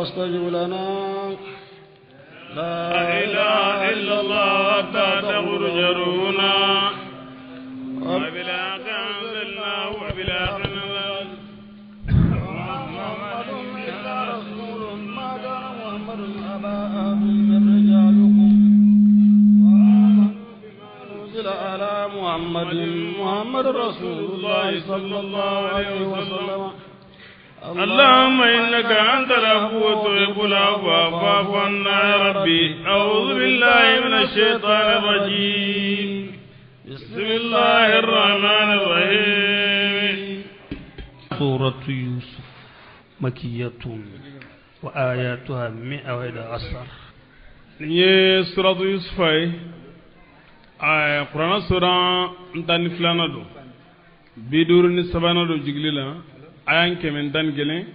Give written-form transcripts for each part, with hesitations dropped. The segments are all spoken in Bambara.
فاستجب لنا. لا إله إلا الله حتى تخرج روحنا. وبالحق أنزلناه وبالحق نزل. محمد إلا رسول ما كان محمد أبا أحد من رجالكم وآمنوا بما أنزل على محمد محمد رسول الله صلى الله عليه وسلم. اللهم إنك أنت العفو تحب العفو فاعف عنا يا ربي. أعوذ بالله من الشيطان الرجيم. بسم الله الرحمن الرحيم. سورة يوسف مكية وآياتها 111. Nin ye suratu Yusufa ye, kuranɛ sura 12nan don, 53nan don jigili la, aya 111,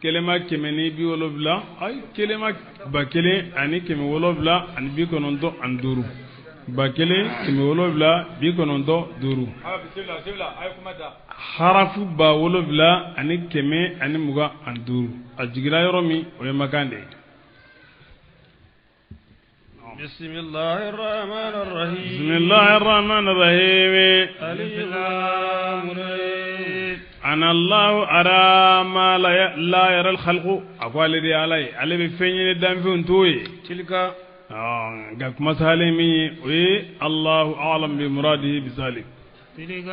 kelema 170, ayi, kelema 1795, 1795, harafu 7125. A jigira yɔrɔ min, o ye Makan de ye. بسم الله الرحمن الرحيم. بسم الله الرحمن الرحيم. ألف لام را. أنا الله أرى ما لا يرى الخلق. A ko ale de ye Ala ye, ale bɛ fɛn ɲini danfɛnw t'o ye. تلك Nka kuma sahalen min ye, o ye الله أعلم بمراده بذلك. تلك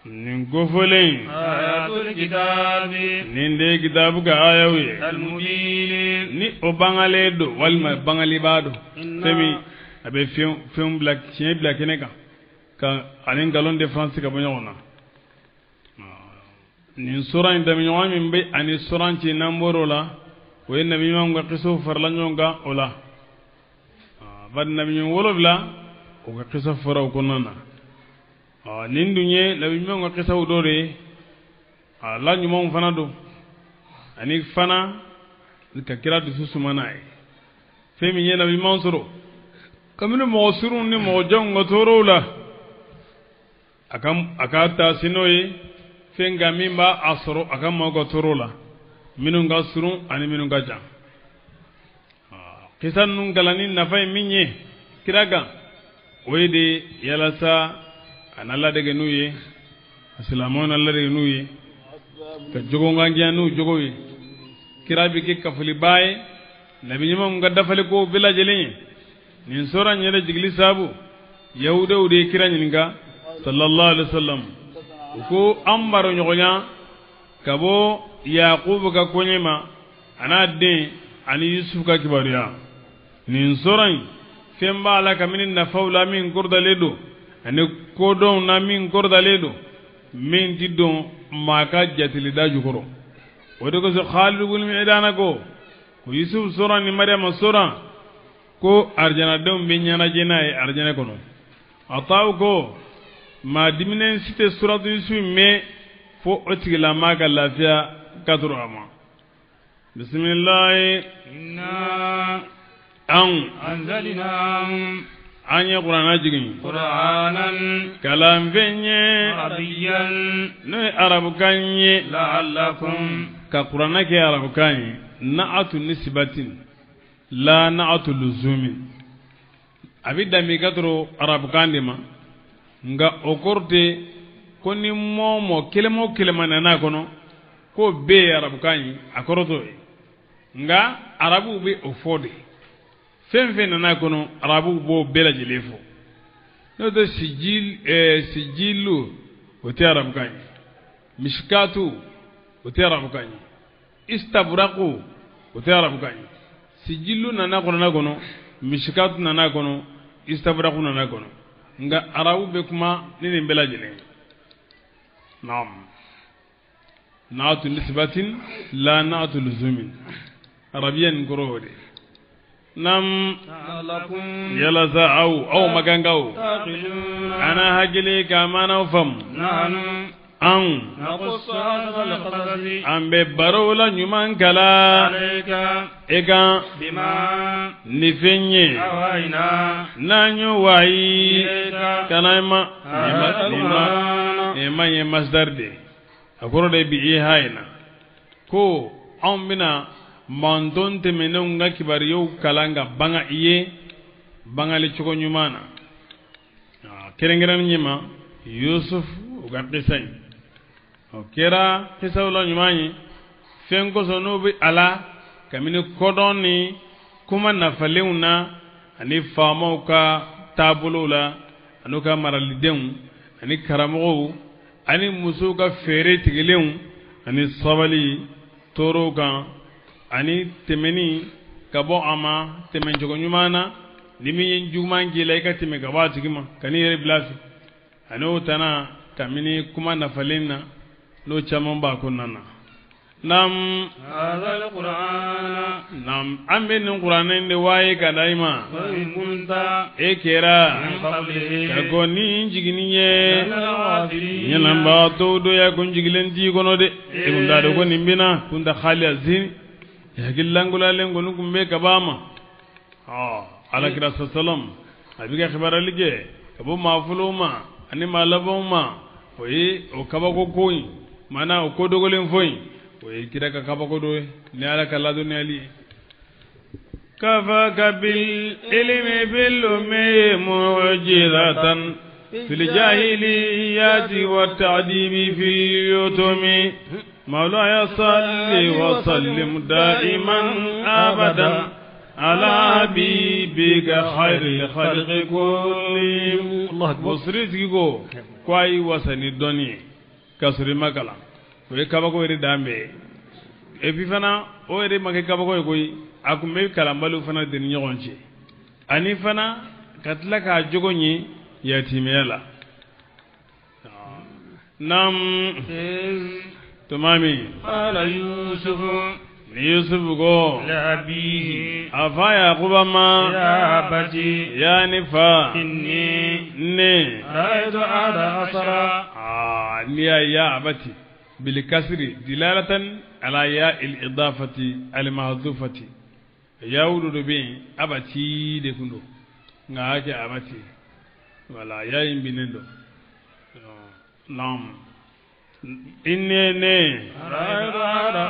Nin kofɔlen, آيات الكتاب nin de ye kitabu ka ayaw ye المبين. Ni o bangalen don walima bangalibaa don, fɛn min a bɛ fɛn fɛnw bila, tiɲɛ bila kɛnɛ kan, ka ani nkalon différence ka bɔ ɲɔgɔn na. Nin sura in, daminɛɲɔgɔn min bɛ ani suran cɛ n'an bɔr'o la, o ye nabi ɲumanw ka kisaw farala ɲɔgɔn kan o la. Bari nabi ɲuman 7, o ka kisa fɔra o kɔnɔna na. Nin dun ye nabi ɲumanw ka kisaw dɔ de ye, a la ɲumanw fana don, ani fana ka kira dusu suma n'a ye. Fɛn min ye nabi ɲumanw sɔrɔ kabini mɔgɔ surunw ni mɔgɔ janw ka tɔɔrɔw la, a ka taa n'o ye fɛn kan min b'a a sɔrɔ a ka maaw ka tɔɔrɔ la, minnu ka surun ani minnu ka jan. Kisa ninnu kalanni nafa ye min ye kira kan, o ye de yalasa a na ladege n'u ye, a silamɛw na ladege n'u ye, ka jogo n'u jogo ye. Kira bɛ kɛ kafoliba ye nabi ɲumanw ka dafaliko bɛɛ lajɛlen ye. Nin sura in yɛrɛ jigili sababu, yahudaw de ye kira ɲininka sallallahu alaihi wasallam. U ko an baro ɲɔgɔnya ka bɔ Yakubu ka koɲɛ ma, a n'a den ani Yusufu ka kibaruya. Nin sura in, fɛn b'a la kabini nafaw la min kɔrɔdalen don, ani kodɔnw na min kɔrɔdalen don, min ti don maa ka jatelida jukɔrɔ. O de kosɔn Khalid ibn Mi'dana ko Yusuf sura ni Mariama sura, ko arijanadenw bɛ ɲɛnajɛ n'a ye arijana kɔnɔ. Ataw ko maa diminen si tɛ suratu Yusuf mɛn fo o tigilamaa ka lafiya ka sɔrɔ a ma. Bisimilahi. إنا Anw أنزلناه an ye kuranna jigin قرآنا kalanfɛn ye عربيا n'o ye arabukan ye. لعلكم Ka kuranna kɛ arabukan ye, نعت نسبة لا نعت لزوم. A bɛ danbe ka tɔrɔ arabukan de ma, nka o kɔrɔ tɛ ko ni mɔ mɔ kelema o kelema nana a kɔnɔ k'o bɛɛ ye arabukan ye. A kɔrɔ t'o ye, nka arabuw bɛ o fɔ de. Fɛn fɛn nana a kɔnɔ, arabuw b'o bɛɛ lajɛlen fɔ. N'o tɛ, sijil, sijilu, o tɛ arabukan ye. Misikatu, o tɛ arabukan ye. Istaburaku, o tɛ arabukan ye. Sijilu nana kɔnɔna kɔnɔ, misikatu nana kɔnɔ, istaburaku nana kɔnɔ, nka arabu bɛ kuma ni nin bɛɛ lajɛlen ye. Naam, نعت نسبة لا نعت لزوم. Arabiya nin kɔrɔ o de. Nam. لعلكم Yalasa aw makankaw تعقلون. Ana hakili ka maanaw faamu. نحن Anw نقص أحسن القصص an bɛ barow la ɲuman kala عليك e kan بما ni fɛn ye أوحينا n'an y'o wayi إليك kana i ma هذا nin ma القرآن. Nin ma ye مصدر de, a kɔrɔ de bi i ha in na ko anw bɛna Manton tɛmɛnenw ka kibaruyaw kalan ka banga i ye bangali cogo ɲuman na kɛrɛnkɛrɛnnen ɲɛma Yusuf u ka kisa in o kɛra kisaw la ɲuman ye fɛn kosɔn n'o bɛ a la kabini kɔdɔn ni kuma nafalenw na ani faamaw ka taabolow la an'u ka maralidenw ani karamɔgɔw ani musow ka feere tigilenw ani sabali tɔɔrɔw kan ani tɛmɛni ka bɔ a ma tɛmɛcogo ɲuman na ni min ye juguman k'i la i ka tɛmɛ ka bɔ a tigi ma ka n'i yɛrɛ bila fɛ ani o tana kabini kuma nafalen na n'o caman b'a kɔnɔna na. Naam naam an bɛ nin kuranɛ de waaye ka da i ma e kɛra ka kɔn ni jiginni ye ɲinanbaatɔw dɔ ya kun jigilen t'i kɔnɔ dɛ e kun t'a dɔn ko nin bɛna kun ta xaaliya zini hakili lankolalen kɔni kun bɛ ka b'a ma alakira salam a bɛ ka kibaruyali kɛ ka bɔ maa fɔlɔw ma ani maa labanw ma o ye o kabako ko in maanaa o ko dogolen fɔ in o ye kira ka kabako dɔ ye ni ala ka ladɔnniyali ye. Kafaka bil ilmi bil ummi mu'jizatan fil jahiliyyati wa ta'dibi fil yutumi mawlaya salli wa sallim daiman abadan ala habibika khairil khalqi kullihim. Busiri tigi ko ko a y'i wasa ni dɔnni ye k'a sɔrɔ i ma kalan o ye kabako yɛrɛ dan bɛɛ ye et puis fana o yɛrɛ ma kɛ kabako ye koyi a tun bɛ kalanbaliw fana de ni ɲɔgɔn cɛ ani fana ka tila k'a jogo ɲɛ yatimɛya la. Naam tuma min ni Yusuf ko a fa Yakuba ma ya ne fa ne n'i y'a ya abati bilikasiri dilalatan ala ya il idafati al mahzufati yawudu dɔ bɛ yen abati de kun don nka a y'a kɛ abati wala ya in binnen don. Naam i ne ne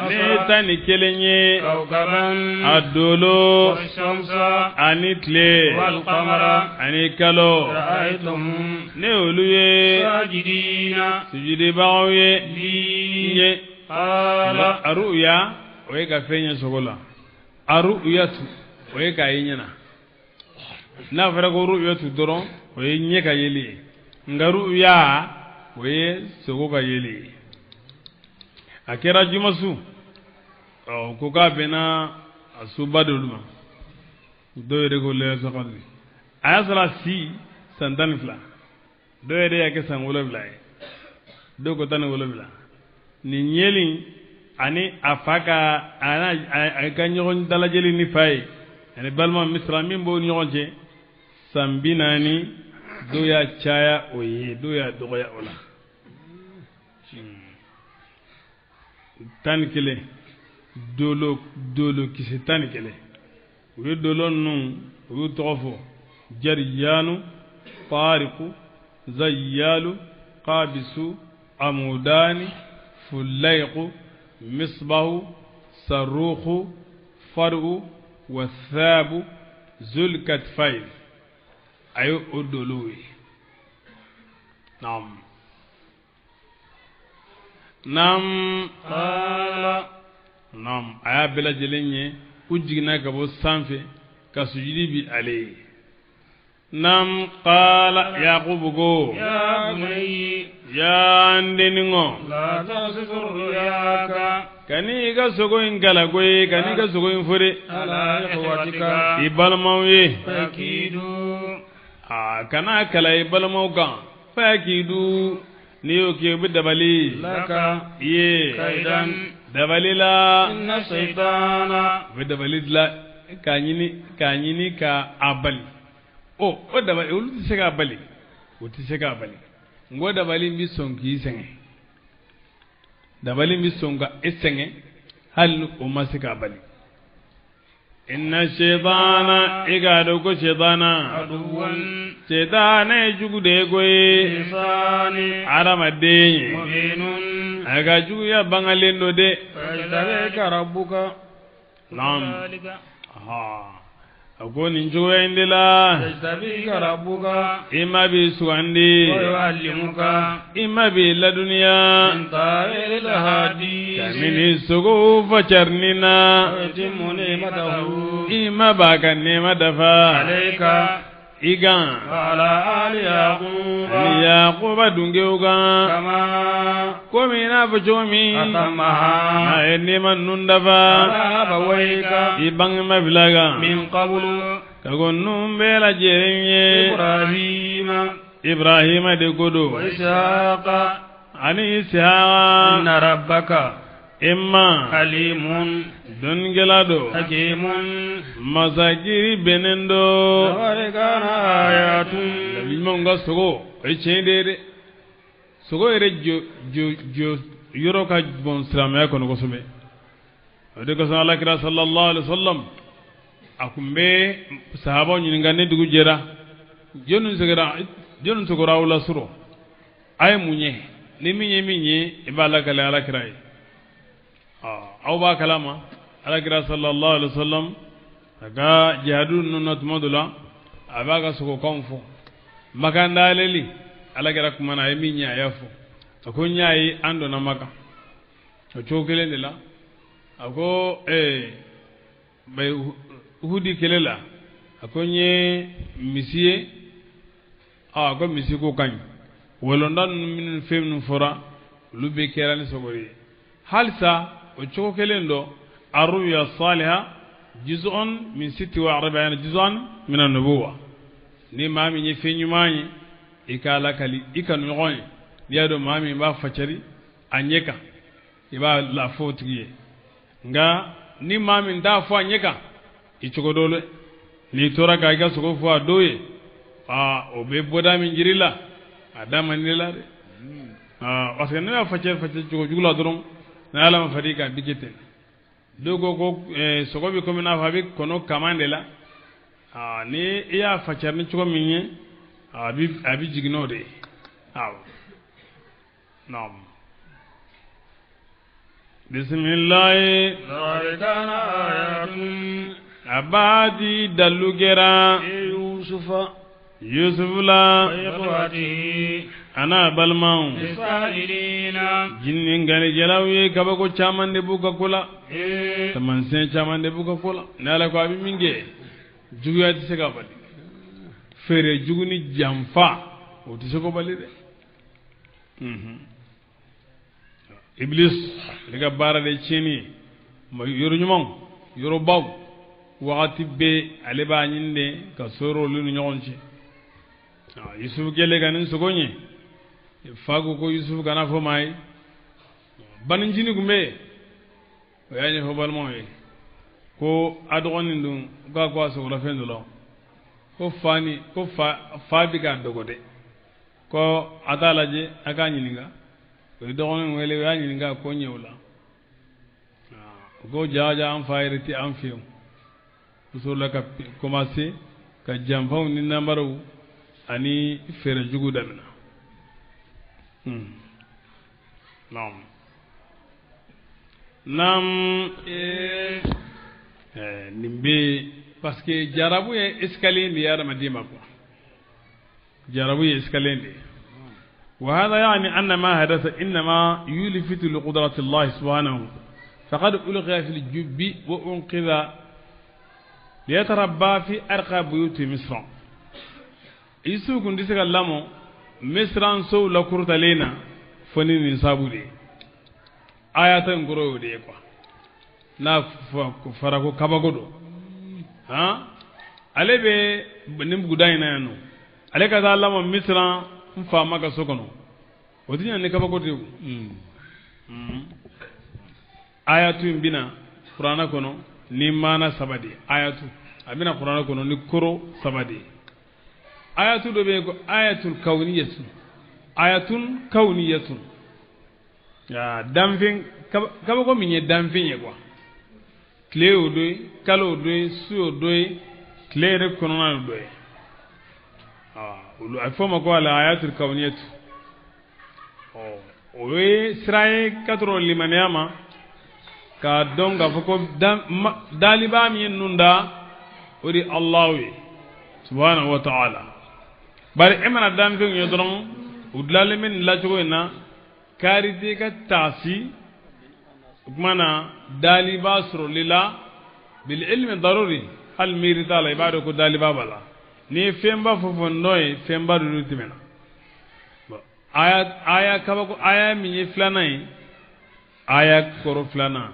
11 ye a dolo ani tile ani kalo ne olu ye sujudibagaw ye ye aruya o ye ka fɛn ye sogo la aruyatu o ye k'a ye ɲɛna n'a fɔra ko ruyatu dɔrɔn o ye ɲɛ ka yeli ye nka ruya o ye sogo ka yeli ye. A kɛra jumasu ɔ ko k'a bɛnna a suba dɔ ma dɔw yɛrɛ ko lɛsɔkɔli a y'a sɔrɔ a si san 12 dɔw yɛrɛ y'a kɛ san 7 ye dɔw ko 17 nin yeli ani a fa ka a ka ɲɔgɔn dalajɛli ni fa ye ani balima Misira min b'o ni ɲɔgɔn cɛ san 40 dɔw y'a caya o ye dɔw y'a dɔgɔya o la 11 dolo dolo kisɛ 11 u ye dolo ninnu u y'u tɔgɔ fɔ jariyanu tariku zayyalu qabisu amudani fulayqu misbahu saruhu faru wasabu zulkatfail a ye o dolow ye. Naam naam naam a y'a bɛɛ lajɛlen ye u jiginna ka bɔ sanfɛ ka sujudi bi ale ye. Naam qaala Yakubu ko ya n denninŋɔ kan'i ka sogo in kala koyi kan'i ka sogo in fo dɛ i balimaw ye a kana kala i balimaw kan fayakidu n'i y'o kɛ u bɛ dabali i ye dabali la u bɛ dabali dilan k'a ɲini ka a bali o dabali olu tɛ se k'a bali o tɛ se k'a bali n ko dabali bɛ sɔn k'i sɛgɛn dabali bɛ sɔn ka e sɛgɛn hali ni o ma se k'a bali. Inna shaytana i k'a dɔn ko shaytana shaytana ye jugu de ye koyi hadamaden ye a ka juguya bangalen don dɛ. Naam. A ko nin cogoya in de la, i ma b'i sugandi, i ma b'i laduniya, kabini sogo facarini na, i ma b'a ka nɛɛma dafa i kan ani Yakuba dungew kan, komi i n'a fɔ cogo min a ye nɛɛma ninnu dafa i bangema fila kan ka kɔn ninnu bɛɛ lajɛlen ye. Ibrahima de ko don ani Isihaka. I ma dɔnnikɛla don, masakiri bɛnnen don. Nabi ɲumanw ka sogo o ye tiɲɛ de ye dɛ. Sogo yɛrɛ jɔ yɔrɔ ka bon silamɛya kɔnɔ kosɛbɛ. O de kosɔn Alakira sallallahu alaihi wa sallam a tun bɛ sahabaw ɲininka ni dugu jɛra, jɔnni sogora aw la surɔ, a ye mun ye? Ni min ye min ye, i b'a lakale Alakira ye. Aw b'a kalama Alakira sallallahu alaihi wa sallam a ka jihadu ninnu na tuma dɔ la a b'a ka sogokanw fɔ. Makan dayɛlɛli Alakira kumana, a ye min ye a y'a fɔ. A ko n y'a ye an donna Maka o cogo kelen de la. A ko Uhudi kɛlɛ la, a ko n ye misi ye, a ko misi ko ka ɲi. Walonda ninnu minnu fɛn minnu fɔra olu bɛɛ kɛra ni sogo ye. Halisa o cogo kelen dɔ, arruya saliha juz'un min sitti wa arba'ina juz'an min an-nubuwa. Ni maa min ye fɛn ɲuman ye, i k'a lakali i ka ɲɔgɔn ye. N'i y'a dɔn maa min b'a facari a ɲɛ kan, i b'a la fɔ o tigi ye. Nka ni maa min t'a fɔ a ɲɛ kan, i cogo dɔ dɛ. N'i tora k'a ka sogo fɔ a dɔw ye, aa o bɛ bɔda min jiri la, a da man di la dɛ. Parce que ne y'a facɛ facɛ cogo jugu la dɔrɔn, n'a Ala ma far'i kan a bɛ kɛ ten. Dɔw ko ko sogo bɛ komi n'a fɔ a bɛ kɔnɔ kaman de la. Ni i y'a facɛ ni cogo min ye, a bɛ jigin n'o de ye. Awɔ. Naam. Bisimilayi. A b'a di dalu kɛra Yusufu la a n'a balimaw. Ɲininkalikɛlaw ye kabako caman de b'u ka ko la, taamasiyɛn caman de b'u ka ko la. Ni Ala ko a bɛ min kɛ, juguya tɛ se ka bali. Feere jugu ni janfa o tɛ se k'o bali dɛ. Iblis ale ka baara de ye tiɲɛni ye. Yɔrɔ ɲumanw, yɔrɔbaw, wagati bɛɛ ale b'a ɲini de ka sɔrɔ olu ni ɲɔgɔn cɛ. Yusufu kɛlen ka nin sogo ɲɛ, fa ko ko Yusufu kana fɔ maa ye. Banicinin tun bɛ yen, o y'a ɲɛfɔ balimaw ye ko a dɔgɔnin dun k'a ko a sogora fɛn dɔ la, ko fa ni ko fa bɛ k'a dogo dɛ, ko a t'a lajɛ a k'a ɲininka. O ye dɔgɔnin wele, o y'a ɲininka ko ɲɛ o la. O ko jaa jaa an fa yɛrɛ tɛ an fɛ yen. O sɔrɔla ka commencer ka janfaw ni nanbaraw ani fɛɛrɛ jugu daminɛ. Naam. Naam. Nin bɛ parce que jarabu ye escalier de ye hadamaden ma quoi. Jarabu ye escalier de ye. وهذا يعني أن ما حدث إنما يلفت لقدرة الله سبحانه، فقد ألقي في الجب وأنقذ ليتربى في أرقى بيوت مصر. Yusufu kun tɛ se ka lamɔ Misira sow lakurutalen na fo ni nin sabu de ye. Ayata in kɔrɔ y'o de ye quoi. N'a fɔra ko kabako don, han, ale bɛ nin buguda in na yan nɔ, ale ka taa lamɔ Misira n faama ka so kɔnɔ, o tɛ ɲɛ ni kabako de ye o. Ayatu in bɛna kuranɛ kɔnɔ ni maana saba de ye. Ayatu a bɛna kuranɛ kɔnɔ ni koro saba de ye. Ayatu dɔ bɛ yen ko ayatul kawniyatun, ayatun kawniyatun, danfɛn kabako min ye danfɛn ye quoi. Tile y'o dɔ ye, kalo y'o dɔ ye, su y'o dɔ ye, tile yɛrɛ kɔnɔna y'o dɔ ye. Olu a bɛ fɔ o ma ko ala ayatul kawniyatu. O ye sira ye ka tɔrɔ limaniya ma. K'a dɔn k'a fɔ ko dalibaa min ye ninnu da, o de Alahu ye subahanahu wa taala. Bari e mana danfɛnw ye dɔrɔn, u dilanlen bɛ nin dilancogo in na, kaari tɛ ka taasi. O tuma na dalibaa sɔrɔli la bil ilmi daruri, hali miiri t'a la, i b'a dɔn ko dalibaa b'a la. N'i ye fɛnba fɔ fɔ nɔ ye, fɛnba ninnu tɛmɛna. Aya aya kabako aya min ye filanan ye, aya kɔrɔ filanan,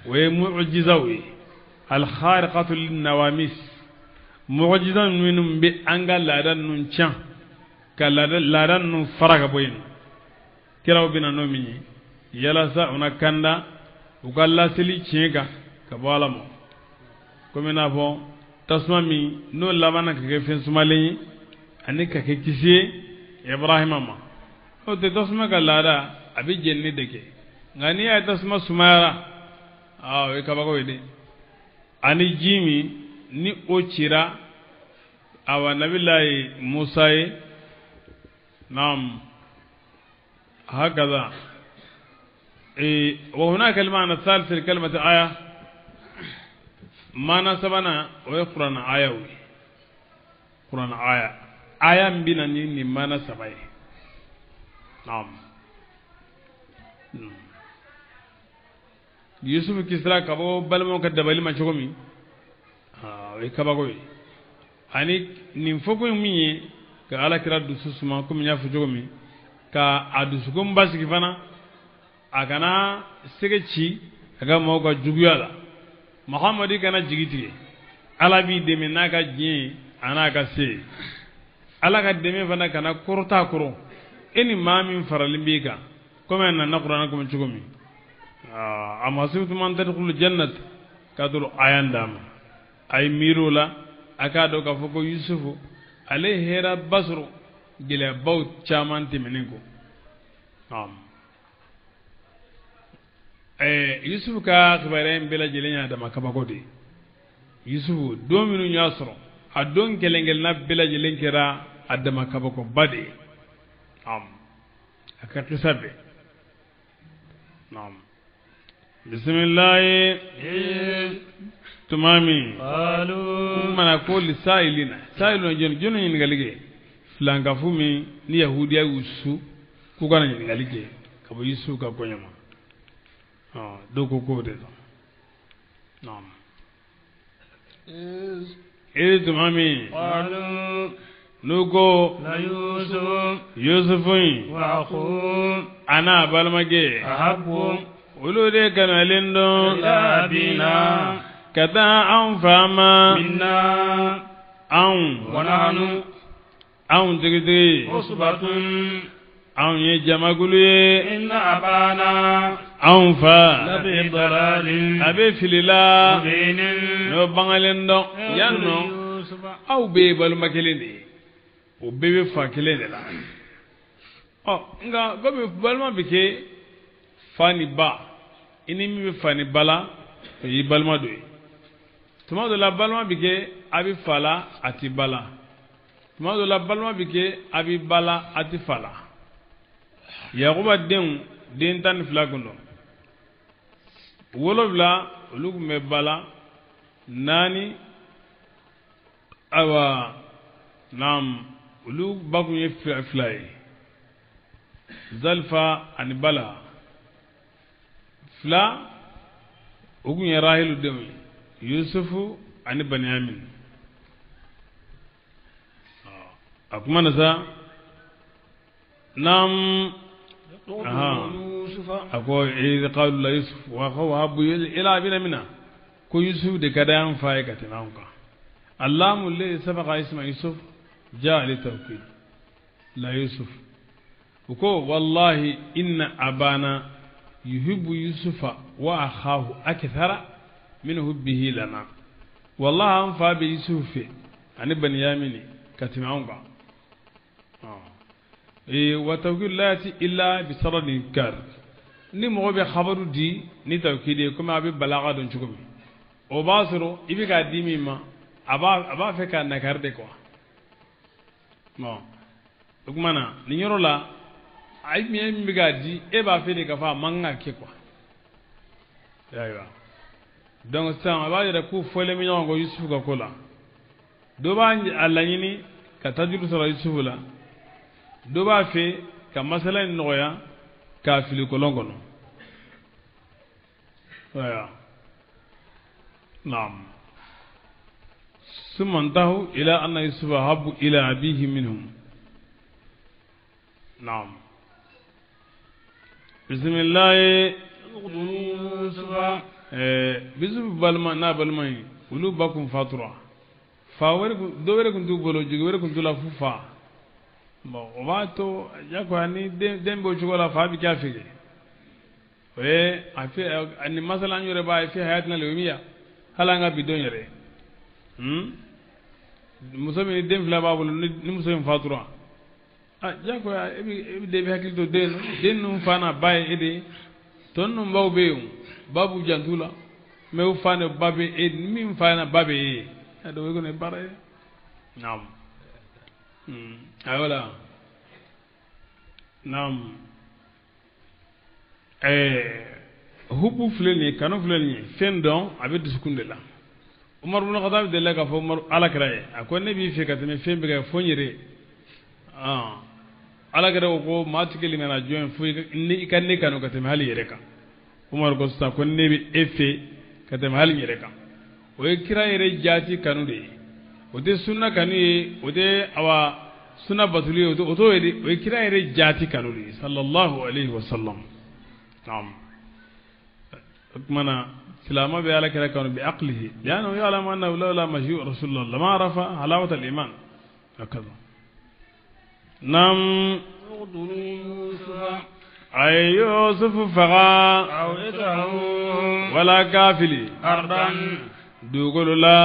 o ye mu'jizaw ye, al-khariqatu lin-nawamis, mu'jiza minnu bɛ an ka laada ninnu can, ka laada ninnu fara ka bɔ yen. Kiraw bɛ na n'o min ye yalasa u na kanda u ka laseli tiɲɛ kan ka bɔ Ala ma, komi i n'a fɔ tasuma min n'o labanna ka kɛ fɛn sumalen ye ani ka kɛ kisi ye Ibrahima ma. N'o tɛ, tasuma ka laada, a bɛ jenini de kɛ, nka n'i y'a ye tasuma sumayara, aa, o ye kabako ye dɛ. Ani ji min ni o cira, awa, nabilayi Musa ye, naam, هكذا. إيه، وهناك المعنى الثالث لكلمة آية، معنى سبنا ويقرأ آية، قرآن آية، آية بنا ني معنى سبعي. نعم، Yusuf kisira ka bɔ balimaw ka dabali ma cogo min, o ye kabako ye. Ani nin fɔko ye min ye ka Ala kira dusu suma, komi n y'a fɔ cogo min, ka a dusukun basigi fana, a kana sɛgɛ ci a ka maaw ka juguya la. Mahamadu kana jigi tigɛ, Ala b'i dɛmɛ n'a ka diɲɛ ye, a n'a ka se ye. Ala ka dɛmɛ fana kana kɔrɔta a kɔrɔ, e ni maa min faralen b'i kan, komi a nana kuranɛ kɔnɔ cogo min, am hasibtum an tadkhulu jannat, k'a dɔrɔn a y'an d'a ma. A ye miiri o la, a k'a dɔn k'a fɔ ko Yusufu ale ye hɛrɛba sɔrɔ gɛlɛyabaw caman tɛmɛnen kɔ. Yusufu ka kibaruya in bɛɛ lajɛlen y'a dama kabako de ye. Yusufu don minnu y'a sɔrɔ, a don kelen kelenna bɛɛ lajɛlen kɛra a dama kabakoba de ye a ka kisa bɛɛ. Bisimilayi, tuma min mana ko lisayilina, sayilina jɔni jɔni ɲininkali kɛ, filankafu min ni yahudiya y'u su k'u kana ɲininkali kɛ ka bɔ Yusufu ka koɲɛ ma, dɔw ko k'o de don. E tuma min n'u ko Yusufu in a n'a balimakɛ, olu de kanalen don ka taa anw fa ma, anw anw tigitigi, anw ye jamakulu ye, anw fa a bɛ filila n'o bangalen dɔn yan nɔ. Aw bɛɛ ye balima kelen de ye, o bɛɛ bɛ fa kelen de la. Ɔ, nka komi balima bɛ kɛ fa ni ba, i ni min bɛ fa ni ba la, o y'i balima dɔ ye. Tuma dɔ la, balima bɛ kɛ a bɛ fa la, a tɛ ba la. Tuma dɔ la, balima bɛ kɛ a bɛ ba la, a tɛ fa la. Yakuba denw, den 12 kun don, 7 olu tun bɛ ba la, naani, ayiwa, naam, olu ba kun ye fila ye, Zalifa ani Bala. Fila o kun ye Rahilu denw ye, Yusufu ani Baniyamin. A kuma na sa, naam, a ko idh qalu la Yusuf wa akhuhu ahabbu ila abina minna, ko Yusuf de ka di an fa ye ka tɛmɛ anw kan. Allamu alladhi sabaqa isma Yusuf jaa li tawkid la Yusuf. U ko wallahi inna abana yuhibbu Yusufa wa akhahu akthara min hubbihi lana, wallahi an fa bɛ Yusuf fɛ ani Baniyamini ka tɛmɛ anw kan. Wa tawkid la yati illa bi sanadin kar. Ni mɔgɔ bɛ habaru di ni tawkid ye, komi a bɛ balaga dɔn cogo min, o b'a sɔrɔ i bɛ k'a di min ma, a b'a fɛ k'a nakari de quoi. Bon, o tuma na nin yɔrɔ la, a ye min bɛ k'a di, e b'a fɛ de k'a fɔ a man kan ka kɛ quoi. Ayiwa, donc sisan a b'a yira k'u fɔlen bɛ ɲɔgɔn kɔ Yusufu ka ko la. Dɔ b'a a laɲini ka tajuru sɔrɔ Yusufu la, dɔ b'a fɛ ka masala in nɔgɔya k'a fili kɔlɔn kɔnɔ. Ayiwa, naam. Summa intahu ila anna Yusufa ahabbu ila abihi minhum. Naam. Bisimilahi. Yusufu balima n'a balima ye, olu ba kun fatura, fa wɛrɛ kun, dɔ wɛrɛ kun t'u bolo, jigi wɛrɛ kun t'u la f'u fa. Bon, o b'a to jagoya ni den b'o cogo la, fa bɛ k'a fɛ. O ye a fɛ ani masala an yɛrɛ b'a ye fi hayatina al-yawmiya, hali an ka bi don yɛrɛ. Muso min den fila b'a bolo, ni muso in fatura, ah, jagoya e bɛ den bɛ hakili to den den ninnu fa n'a ba ye e de ye. Tɔ ninnu baw bɛ yen, ba b'u jantu la, mais u fa ni ba bɛ e, min fa n'a ba bɛ e ye, a dɔw ye kɔni ye baara ye. Naam. Ayiwa, naam. Hubu filɛ nin ye, kanu filɛ nin ye, fɛn dɔn a bɛ dusukun de la. Umaru ibn Khattab delila k'a fɔ Umaru Ala kira ye, a ko ne b'i fɛ ka tɛmɛ fɛn bɛɛ kan fo n yɛrɛ. Ala kira ko maa tɛ limaniya jɔn fo i ka ne kanu ka tɛmɛ hali yɛrɛ kan. Umaru ko sisan ko ne bɛ e fɛ ka tɛmɛ hali yɛrɛ kan. O ye kira yɛrɛ jaati kanu de ye, o tɛ sunna kanu ye, o tɛ awa sunna batuli ye, o t'o ye dɛ, o ye kira yɛrɛ jaati kanu de ye, sallallahu alayhi wa sallam. Naam. O tuma na silamɛ bɛ Ala kira kanu bi aqlihi li'annahu ya'lamu annahu lawla maji'u rasulillah lama arafa halawata al-iman hakaza. Naam. A ye Yusufu faga wala k'a fili dugukolo la,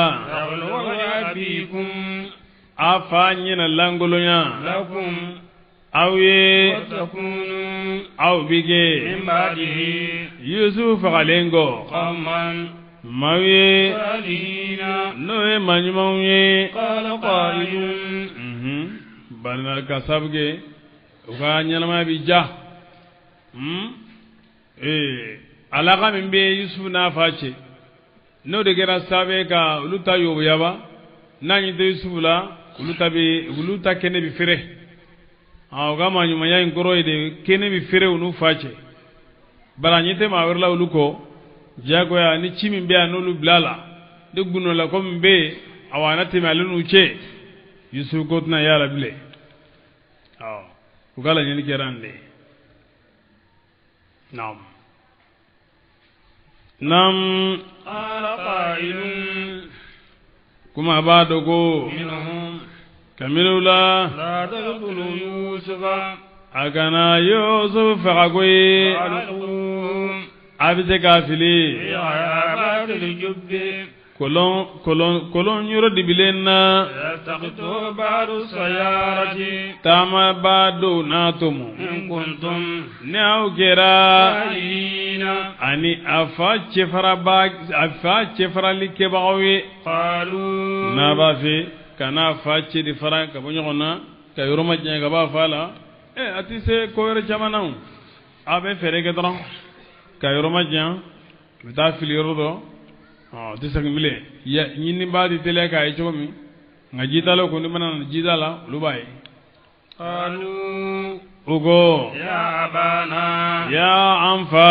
a fa ɲɛna lankolonya aw ye, aw bi kɛ Yusufu fagalen kɔ maaw ye, n'o ye maa ɲumanw ye. Balima ka sababu kɛ u ka ɲɛnamaya bi ja. Alaka min bɛ Yusufu n'a fa cɛ, n'o de kɛra sababu ye ka olu ta yoboyaba, n'a ɲɛ tɛ Yusufu la, olu ta bɛ olu ta kɛnɛ bɛ feere. U ka maa ɲumanya in kɔrɔ ye de kɛnɛ bɛ feere u n'u fa cɛ. Bari a ɲɛ tɛ maa wɛrɛ la olu kɔ, diyagoya ni ci min bɛ yan n'olu bila la, ni gundola ko min bɛ yen, awa a na tɛmɛ ale n'u cɛ. Yusufu ko tɛna y'a la bilen. U ka laɲini kɛra nin de ye. Naam. Naam. Kuma b'a dɔn ko kabini la a kana Yusufu faga koyi, a bɛ se k'a fili kolon yɔrɔ dibilen na, taamabaa dɔw n'a tɔmɔ, ni aw kɛra ani a fa cɛfarali kɛbagaw ye. N'a b'a fɛ ka n'a fa cɛ de fara ka bɔ ɲɔgɔn na, ka yɔrɔ ma janya ka bɔ a fa la, a tɛ se ko wɛrɛ caman na, a bɛ fɛɛrɛ kɛ dɔrɔn ka yɔrɔ ma janya, a bɛ taa fili yɔrɔ dɔ. O tɛ segin bilen. Ɲinibaa tɛ teliya k'a ye cogo min, nka jitalaw kɔni mana na jida la, olu b'a ye. U ko ya an fa,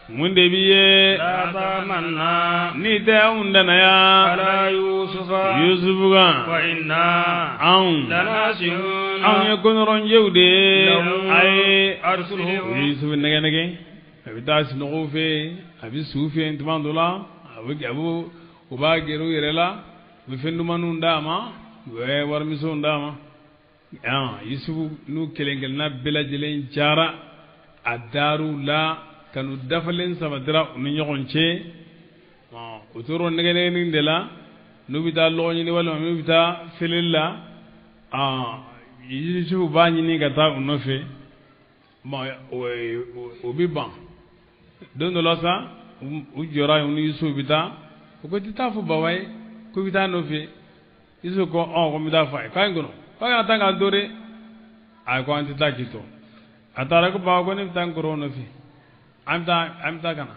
mun de b'i ye n'i tɛ anw danaya Yusufu kan? Anw ye kɔnɔrɔnjɛw de ye. A ye Yusufu nɛgɛ nɛgɛ, a bɛ taa sunɔgɔw fɛ yen, a bɛ su fɛ yen tuma dɔ la, a bɛ u b'a gɛrɛ u yɛrɛ la, u bɛ fɛn dumanniw d'a ma, u bɛ warimisɛnw d'a ma. Yusufu n'u kelen kelenna bɛɛ lajɛlen jara a dar'u la, ka n'u dafalen sabatira u ni ɲɔgɔn cɛ. U tora nɛgɛ nɛgɛni de la, n'u bɛ taa lɔgɔ ɲini walima n'u bɛ taa feereli la, Yusufu b'a ɲini ka taa u nɔfɛ. O bɛ ban don dɔ la sa, u jɔra yen, u ni Yusufu bɛ taa, u ko i tɛ taa fɔ baba ye ko i bɛ taa nɔfɛ. Yusufu ko ko n bɛ taa fɔ a ye, k'a ye n kɔnɔ, k'a kana taa k'an to dɛ. A ko an tɛ taa k'i to. A taara ko baba ko ne bɛ taa n kɔrɔw nɔfɛ, an bɛ taa ka na.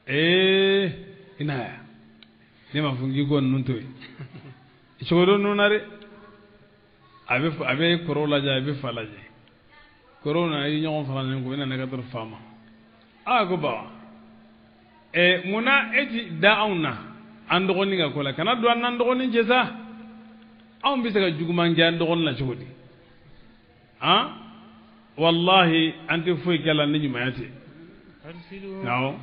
Ee, i n'a ye, ne m'a fɔ k'i ko ninnu to yen, cogo ninnu na dɛ. A bɛ kɔrɔw lajɛ, a bɛ fa lajɛ. Kɔrɔw nana i ɲɔgɔn fara ɲɔgɔn kan, i nana ka dɔrɔn fa ma. Aa, ko baba, ɛ, munna e ti da anw na an dɔgɔnin ka ko la? Kana don an n'an dɔgɔnin cɛ sa. Anw bɛ se ka juguman kɛ an dɔgɔnin la cogo di? Han, walahi, an tɛ foyi kɛ la ni ɲumanya tɛ. Awɔ,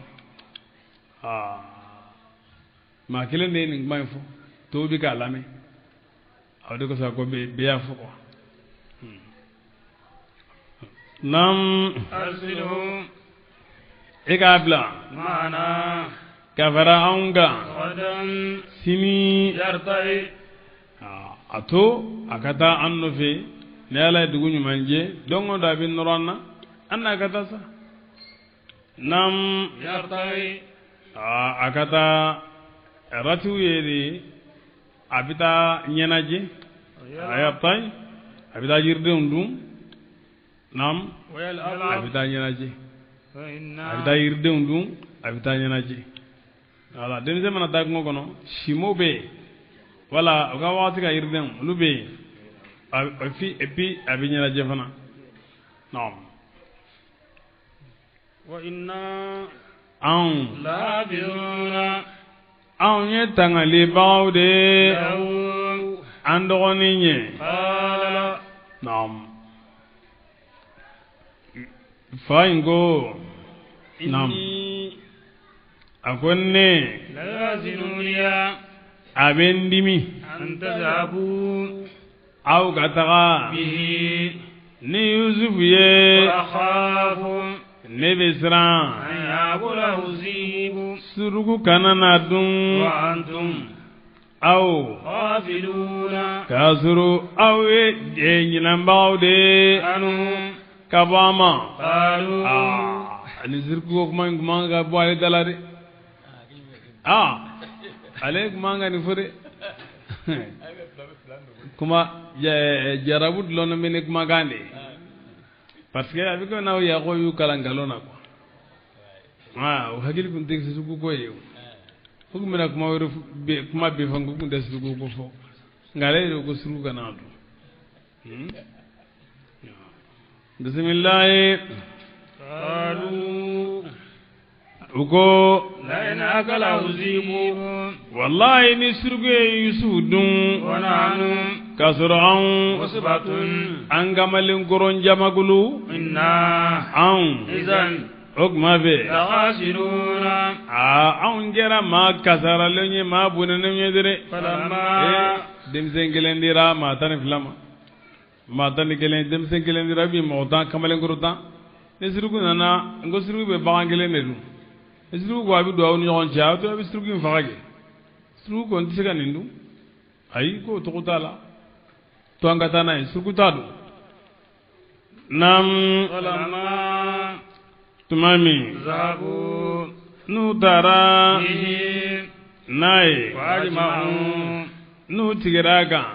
aa, maa kelen de ye nin kuma in fɔ, tɔw bɛ k'a lamɛn. O de kosɔn a ko bɛɛ y'a fɔ quoi. Naam. E k'a bila ka fara anw kan sini. A to a ka taa an nɔfɛ. Ni Ala ye dugu ɲuman jɛ, don o don a bɛ nɔrɔ an na, an n'a ka taa sa. Naam, a ka taa ratiw ye de, a bɛ taa ɲɛnajɛ, a y'a ta, a bɛ taa yiridenw dun. Naam, a bɛ taa ɲɛnajɛ, a bɛ taa yiridenw dun, a bɛ taa ɲɛnajɛ. Wala denmisɛn mana taa kungo kɔnɔ, simo bɛ yen, wala u ka waati ka yiridenw, olu bɛ yen, et puis a bɛ ɲɛnajɛ fana. Naam. Anw anw ye tangalibagaw de ye an dɔgɔnin ye. Naam, fa in ko naam, a ko ne a bɛ n dimi aw ka taga ni Yusufu ye. Ne bɛ siran suruku kana na dun aw, k'a sɔrɔ aw ye ɲinɛbagaw de ye ka bɔ a ma. Aa, ni suruku ko kuma in kuma ka bɔ ale da la dɛ. Aa, ale kuma ka nin fɔ dɛ. Kuma jarabu dulɔnnen bɛ ni kumakan de ye, parce que a bɛ komi n'aw Yakuba y'u kalan nkalon na quoi. Aa, o hakili tun tɛ suruku ko ye. O o tun bɛna kuma wɛrɛ, kuma bɛɛ fɔ, n ko tun tɛ suruku ko fɔ, nka ale yɛrɛ ko suruku kana dun. Bisimilahi. U ko walahi, ni suruku ye Yusufu dun k'a sɔrɔ anw an kamalenkɔrɔ jamakulu anw, o tuma fɛ, aa, anw kɛra maa kasaralen ye, maa bonnenw ye dɛ. Denmisɛn kelen dira maa 12 ma, maa 11, denmisɛn kelen dira bi mɔgɔ 10, kamalenkɔrɔ 10. Ni suruku nana, n ko suruku bɛ bagan kelen de dun. Ni suruku ko a bɛ don aw ni ɲɔgɔn cɛ, aw to a bɛ suruku in faga kɛ. Suruku kɔni tɛ se ka nin dun. Ayi, k'o tɔgɔ t'a la, to an ka taa n'a ye, suruku t'a dun. Naam, tuma min n'u taara n'a ye, n'u tigɛra a kan,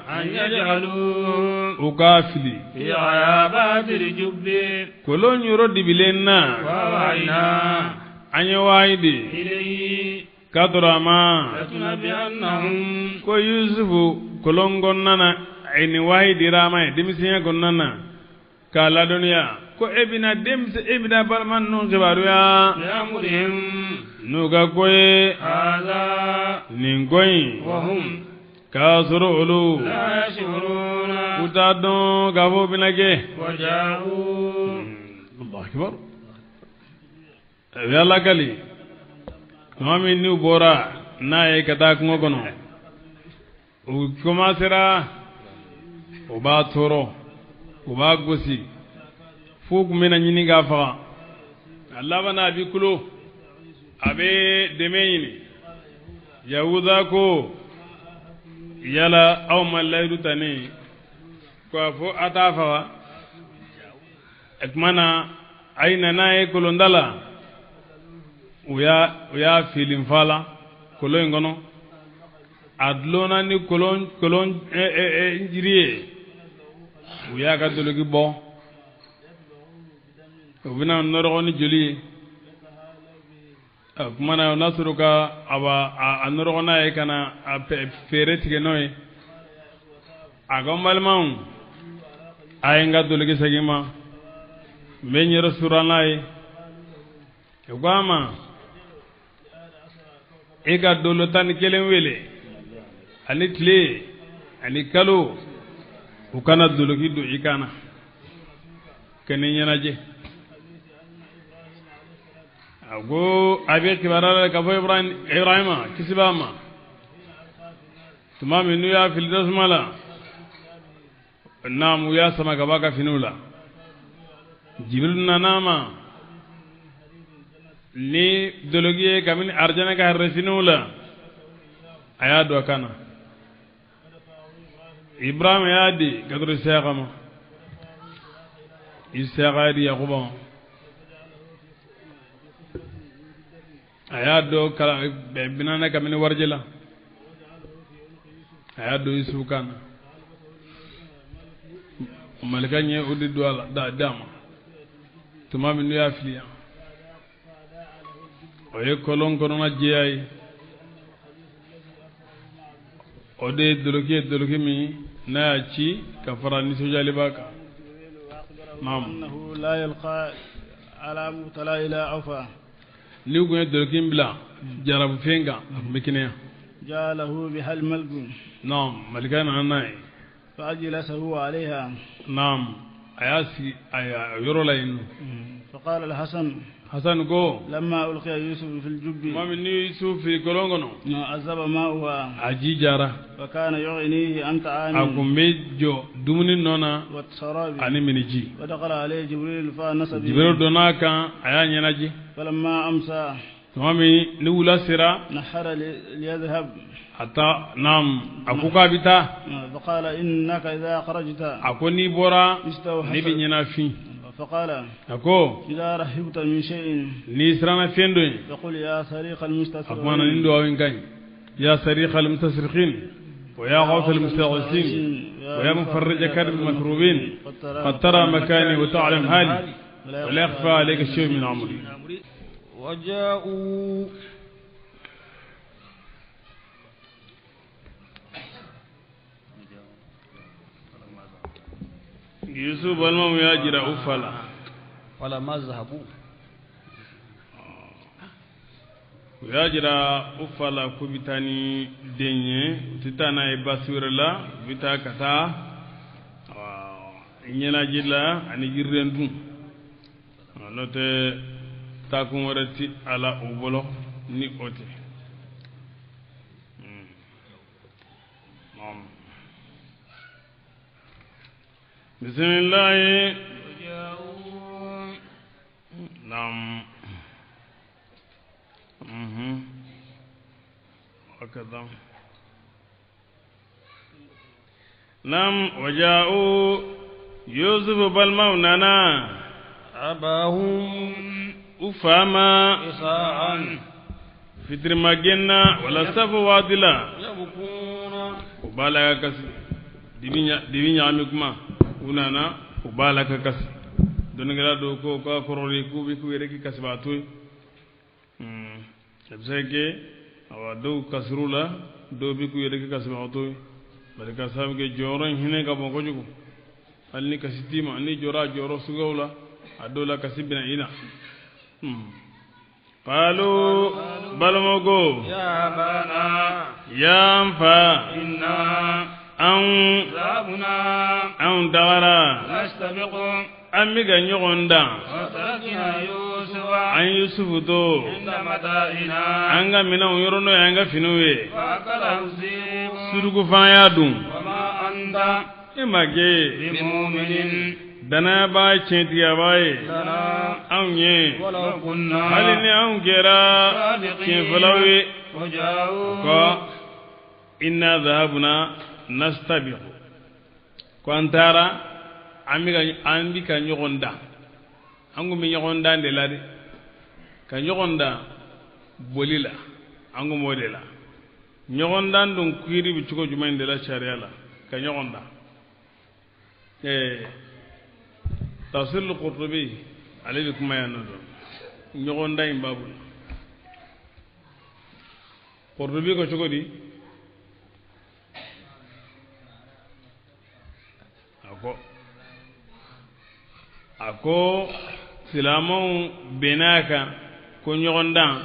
u k'a fili kolon yɔrɔ dibilen na, an ye wayi de k'a tɔrɔ a ma ko Yusufu kolon kɔnɔna na. Nin wayi dira a ma ye denmisɛnya kɔnɔna na k'a ladɔnniya ko e bɛna denmisɛn, e bɛna balima ninnu kibaruya n'u ka ko ye nin ko in, k'a sɔrɔ olu u t'a dɔn k'a fɔ o bɛna kɛ. Allahu akbar. A bɛ Ala kali, tuma min n'u bɔra n'a ye ka taa kungo kɔnɔ, u commencera, u b'a tɔɔrɔ, u b'a gosi, f'u tun bɛna ɲini k'a faga. A laban na, a bɛ kulo, a bɛ dɛmɛ ɲini. Yahuda ko: yala aw ma layidu ta ne ye k'a fɔ a t'a faga? O tuma na, a ye na n'a ye kolonda la. U y'a fili fa la kolon in kɔnɔ. A dulonna ni kolon jiri ye. U y'a ka doloki bɔ, u bɛna nɔrɔgɔ ni joli ye. O kuma na n'a sɔrɔ ka a nɔrɔgɔ n'a ye ka na a feere tigɛ n'o ye. A ko n balimaw, a ye n ka doloki segin n ma, n bɛ n yɛrɛ sura n'a ye. U ko a ma, e ka dolo 11 wele ani tile ani kalo, u kana doloki don i kan na ka ni ɲɛnajɛ. A ko a bɛ kibaruya la k'a fɔ Ibrahima kisi b'a ma, tuma min n'u y'a fili tasuma la, naam, u y'a sama ka bɔ a ka finiw la. Jibril nana a ma ni doloki ye kabini arijana ka hɛrɛ finiw la, a y'a don a kan na. Ibrahima y'a di ka to Isiyaka ma, Isiyaka y'a di Yakuba ma. A y'a don binana kabini warijɛ la, a y'a don Yusufu kan na. Malika ɲɛ o de don a la d'a ma tuma min n'u y'a fili yan. O ye kɔlɔn kɔnɔna jɛya ye. O de ye doloki ye, doloki min n'a y'a ci ka fara nisɔndiyaliba kan. Naam. N'i kun ye doloki in bila jarabufɛn kan, a tun bɛ kɛnɛya. Naam, malika nana n'a ye. Naam, a y'a sigi a yɔrɔ la yen nɔ. Hasan ko, tuma min ni Yusuf fili kɔlɔn kɔnɔ, a ji jara, a kun bɛ jɔ dumuni nɔ na ani miniji. Jibril donna a kan, a y'a ɲɛnajɛ. Tuma min ni wula sera, a ta naam, a ko k'a bɛ taa. A ko n'i bɔra ne bɛ ɲɛnafin. A ko n'i siranna fɛn dɔ ye, a kuma na nin duwawu in ka ɲi. Ya sariqa al-mustasriqin wa ya ghawth al-mustaghisin wa ya mufarrija karb al-makrubin qad tara makani wa ta'lam hali wa la yakhfa alayka shay'un min amri. Wa ja'u Yusuf balimaw y'a jira u fa la. Wala mazhabu. U y'a jira u fa la k'u bɛ taa ni den ye, u tɛ taa n'a ye baasi wɛrɛ la, u bɛ taa ka taa ɲɛnajɛ la ani jiriden dun. N'o tɛ taakun wɛrɛ ti a la u bolo ni o tɛ. Bisimilahi. Naam. Hakada. Naam, waja'u Yusuf balimaw nana abahum u fa ma isa'an fitirima gɛnna wala safu waati la, u b'a la ka kasi. Dibi ɲagami kuma, u nana u b'a la ka kasi. Dɔnnikɛla dɔw ko k'a kɔrɔlen k'u bɛ k'u yɛrɛ kɛ kasibaatɔ ye. A bɛ se ka kɛ awa dɔw kasir'u la, dɔw bɛ k'u yɛrɛ kɛ kasibaatɔ ye. Bari ka sababu kɛ jɔyɔrɔ in hinɛ ka bon kojugu. Hali ni kasi t'i ma, n'i jɔra a jɔyɔrɔ suguyaw la, a dɔw la kasi bɛna i na. Qalu balimaw ko, ya n fa, anw tagara, an bɛ ka ɲɔgɔn dan, an Yusufu to an ka minɛnw yɔrɔ n'o ye an ka finiw ye, suruku fana y'a dun. E ma kɛ danayabaa ye, tiɲɛtigiyabaa ye anw ye, hali ni anw kɛra tiɲɛfɔlaw ye. Ko inna dhahabna nastabiqu, ko an taara an bɛ ka ɲɔgɔn dan. An kun bɛ ɲɔgɔn dan de la dɛ, ka ɲɔgɔn dan boli la, an kun b'o de la. Ɲɔgɔn dan dun kiiri bɛ cogo jumɛn de la sariya la ka ɲɔgɔn dan? Tafsir al-Qurtubi ale bɛ kuma yan nɔ dɔn ɲɔgɔn dan in baabu la. Qurtubi ko cogo di? A ko silamɛw bɛnna a kan ko ɲɔgɔn dan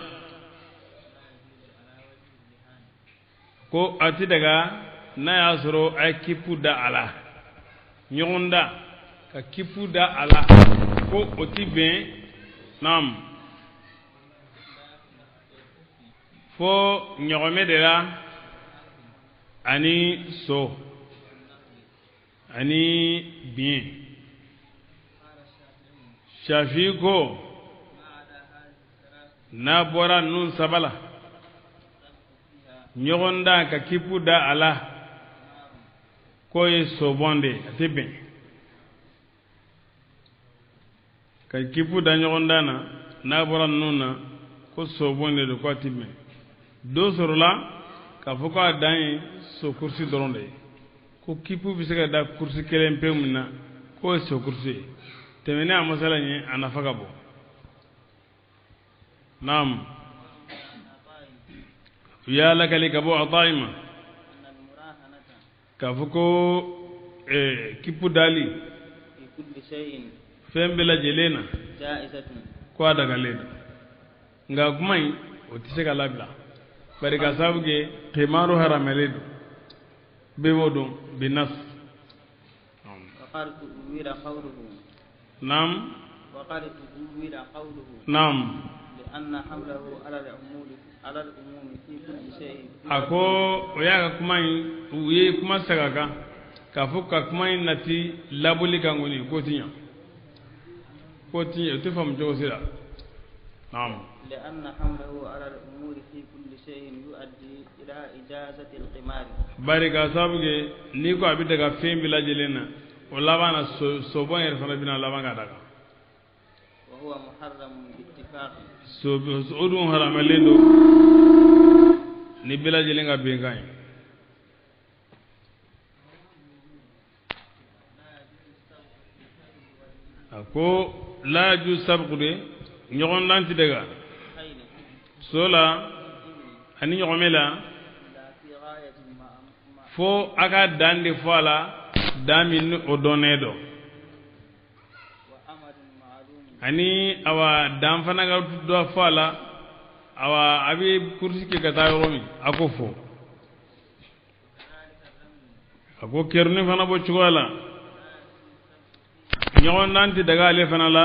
ko a ti daga n'a y'a sɔrɔ a ye kipu da a la, ɲɔgɔn dan ka kipu da a la ko o ti bɛn. Naam, fo ɲɔgɔmɛ de la ani so ani biɲɛ. Shafi ko n'a bɔra ninnu saba la, ɲɔgɔn dan ka kipu da a la k'o ye sobɔn de ye, a tɛ bɛn ka kipu da ɲɔgɔn dan na. N'a bɔra ninnu na ko sobɔn de don, k'o tɛ bɛn. Dɔ sɔrɔla k'a fɔ k'a dan ye so kurusi dɔrɔn de ye, ko kipu bɛ se ka da kurusi kelen pe min na k'o ye so kurusi ye. Tɛmɛnen a masala in ye, a nafa ka bon. Naam, u y'a lakali ka bɔ Atayi ma k'a fɔ ko kipu dali fɛn bɛɛ lajɛlen na ko a dagalen don, nka kuma in o tɛ se ka labila, bari ka sababu kɛ kimaru haramɛlen don, bɛɛ b'o dɔn bi nas. Naam. Naam. A ko o y'a ka kuma in, u ye kuma saga kan k'a fɔ ka kuma in nati laboli kan kɔni k'o ti ɲa, k'o ti ɲa, o tɛ faamu cogo si la. Naam. Bari ka sababu kɛ n'i ko a bɛ daga fɛn bɛɛ lajɛlen na, o laban na sobɔn yɛrɛ fana bɛna laban ka daga. O dun haramɛlen don ni bɛɛ lajɛlen ka bɛnkan ye. A ko laaju sabuku de ɲɔgɔn dan ti daga so la ani ɲɔgɔmɛ la, fo a ka dan de fɔ a la, dan min ni o dɔnnen don, ani awa dan fana ka dɔ fɔ a la, awa a bɛ kurusi kɛ ka taa yɔrɔ min a k'o fɔ. A ko kɛruni fana b'o cogoya la, ɲɔgɔn dan tɛ daga ale fana la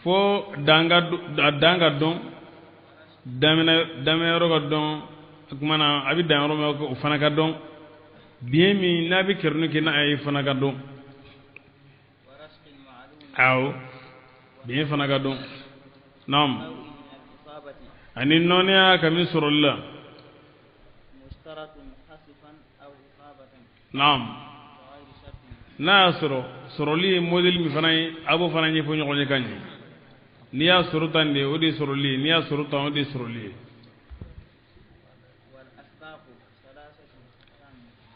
fo dan ka dɔn, daminɛ yɔrɔ ka dɔn, o tuma na a bɛ dan yɔrɔ min o fana ka dɔn, biɲɛ min n'a bɛ kɛruni kɛ n'a ye fana ka dɔn. Awɔ, biɲɛ fana ka dɔn. Naam, ani nɔnniya ka min sɔrɔli la. Naam, n'a y'a sɔrɔ sɔrɔli ye modèle min fana ye, a b'o fana ɲɛfɔ ɲɔgɔn ye ka ɲɛ. N'i y'a sɔrɔ tan de, o de ye sɔrɔli ye, n'i y'a sɔrɔ tan, o de ye sɔrɔli ye.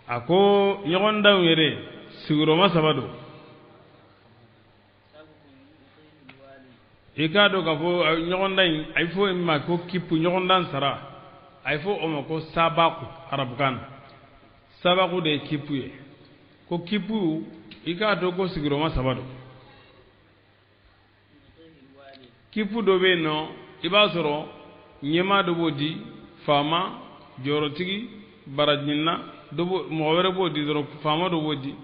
A ko ɲɔgɔn danw yɛrɛ sigiyɔrɔma saba don. I k'a dɔn k'a fɔ ɲɔgɔndan in a bɛ fɔ o ma ko kipu, ɲɔgɔndan sara, a bɛ fɔ o ma ko sabaku arabukan na. Sabaku de ye kipu ye. Ko kipu, i k'a dɔn ko sigiyɔrɔma saba don. Kipu dɔ bɛ yen nɔ, i b'a sɔrɔ ɲɛmaa dɔ b'o di, faama, jɔyɔrɔtigi, barajiɲinina, dɔ b'o, mɔgɔ wɛrɛ b'o di dɔrɔn, faama dɔ b'o di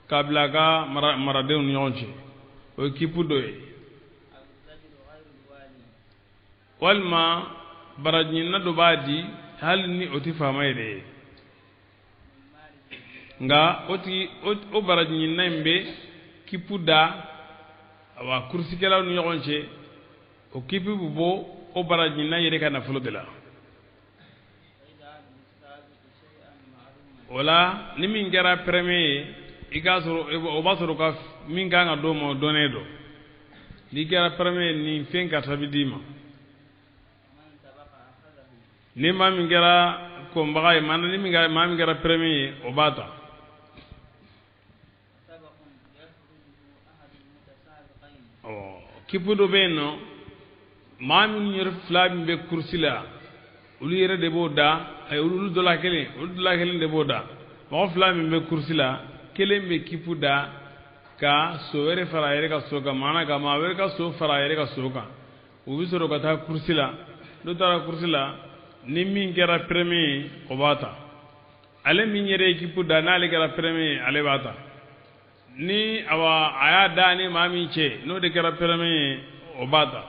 k'a bila a ka maradenw ni ɲɔgɔn cɛ. O ye kipu dɔ ye. Walima barajiɲinina dɔ b'a di hali ni o tɛ faama yɛrɛ ye, nka o tigi o barajiɲinina in bɛ kipu da awa kurusikɛlaw ni ɲɔgɔn cɛ, o kipu bɛ bɔ o barajiɲinina yɛrɛ ka nafolo de la. O la ni min kɛra premier ye, i k'a sɔrɔ o b'a sɔrɔ ka min kan ka d'o ma o dɔnnen don. N'i kɛra premier ye, nin fɛn karisa bɛ d'i ma. Ni maa min kɛra kɔnbaga ye, maana ni maa min kɛra premier ye, o b'a ta. Ɔ kipu dɔ bɛ yen nɔ, maa minnu yɛrɛ fila min bɛ kurusi la, Olu yɛrɛ de b'o da, olu dɔ la kelen, olu dɔ la kelen de b'o da. Mɔgɔ fila min bɛ kurusi la, kelen bɛ kipu da ka so wɛrɛ fara a yɛrɛ ka so kan, maana ka maa wɛrɛ ka so fara a yɛrɛ ka so kan. U bɛ sɔrɔ ka taa kurusi la. N'u taara kurusi la, ni min kɛra premier ye, o b'a ta. Ale min yɛrɛ ye kipu da, n'ale kɛra premier ye, ale b'a ta. Ni awa a y'a da ni maa min cɛ, n'o de kɛra premier ye, o b'a ta.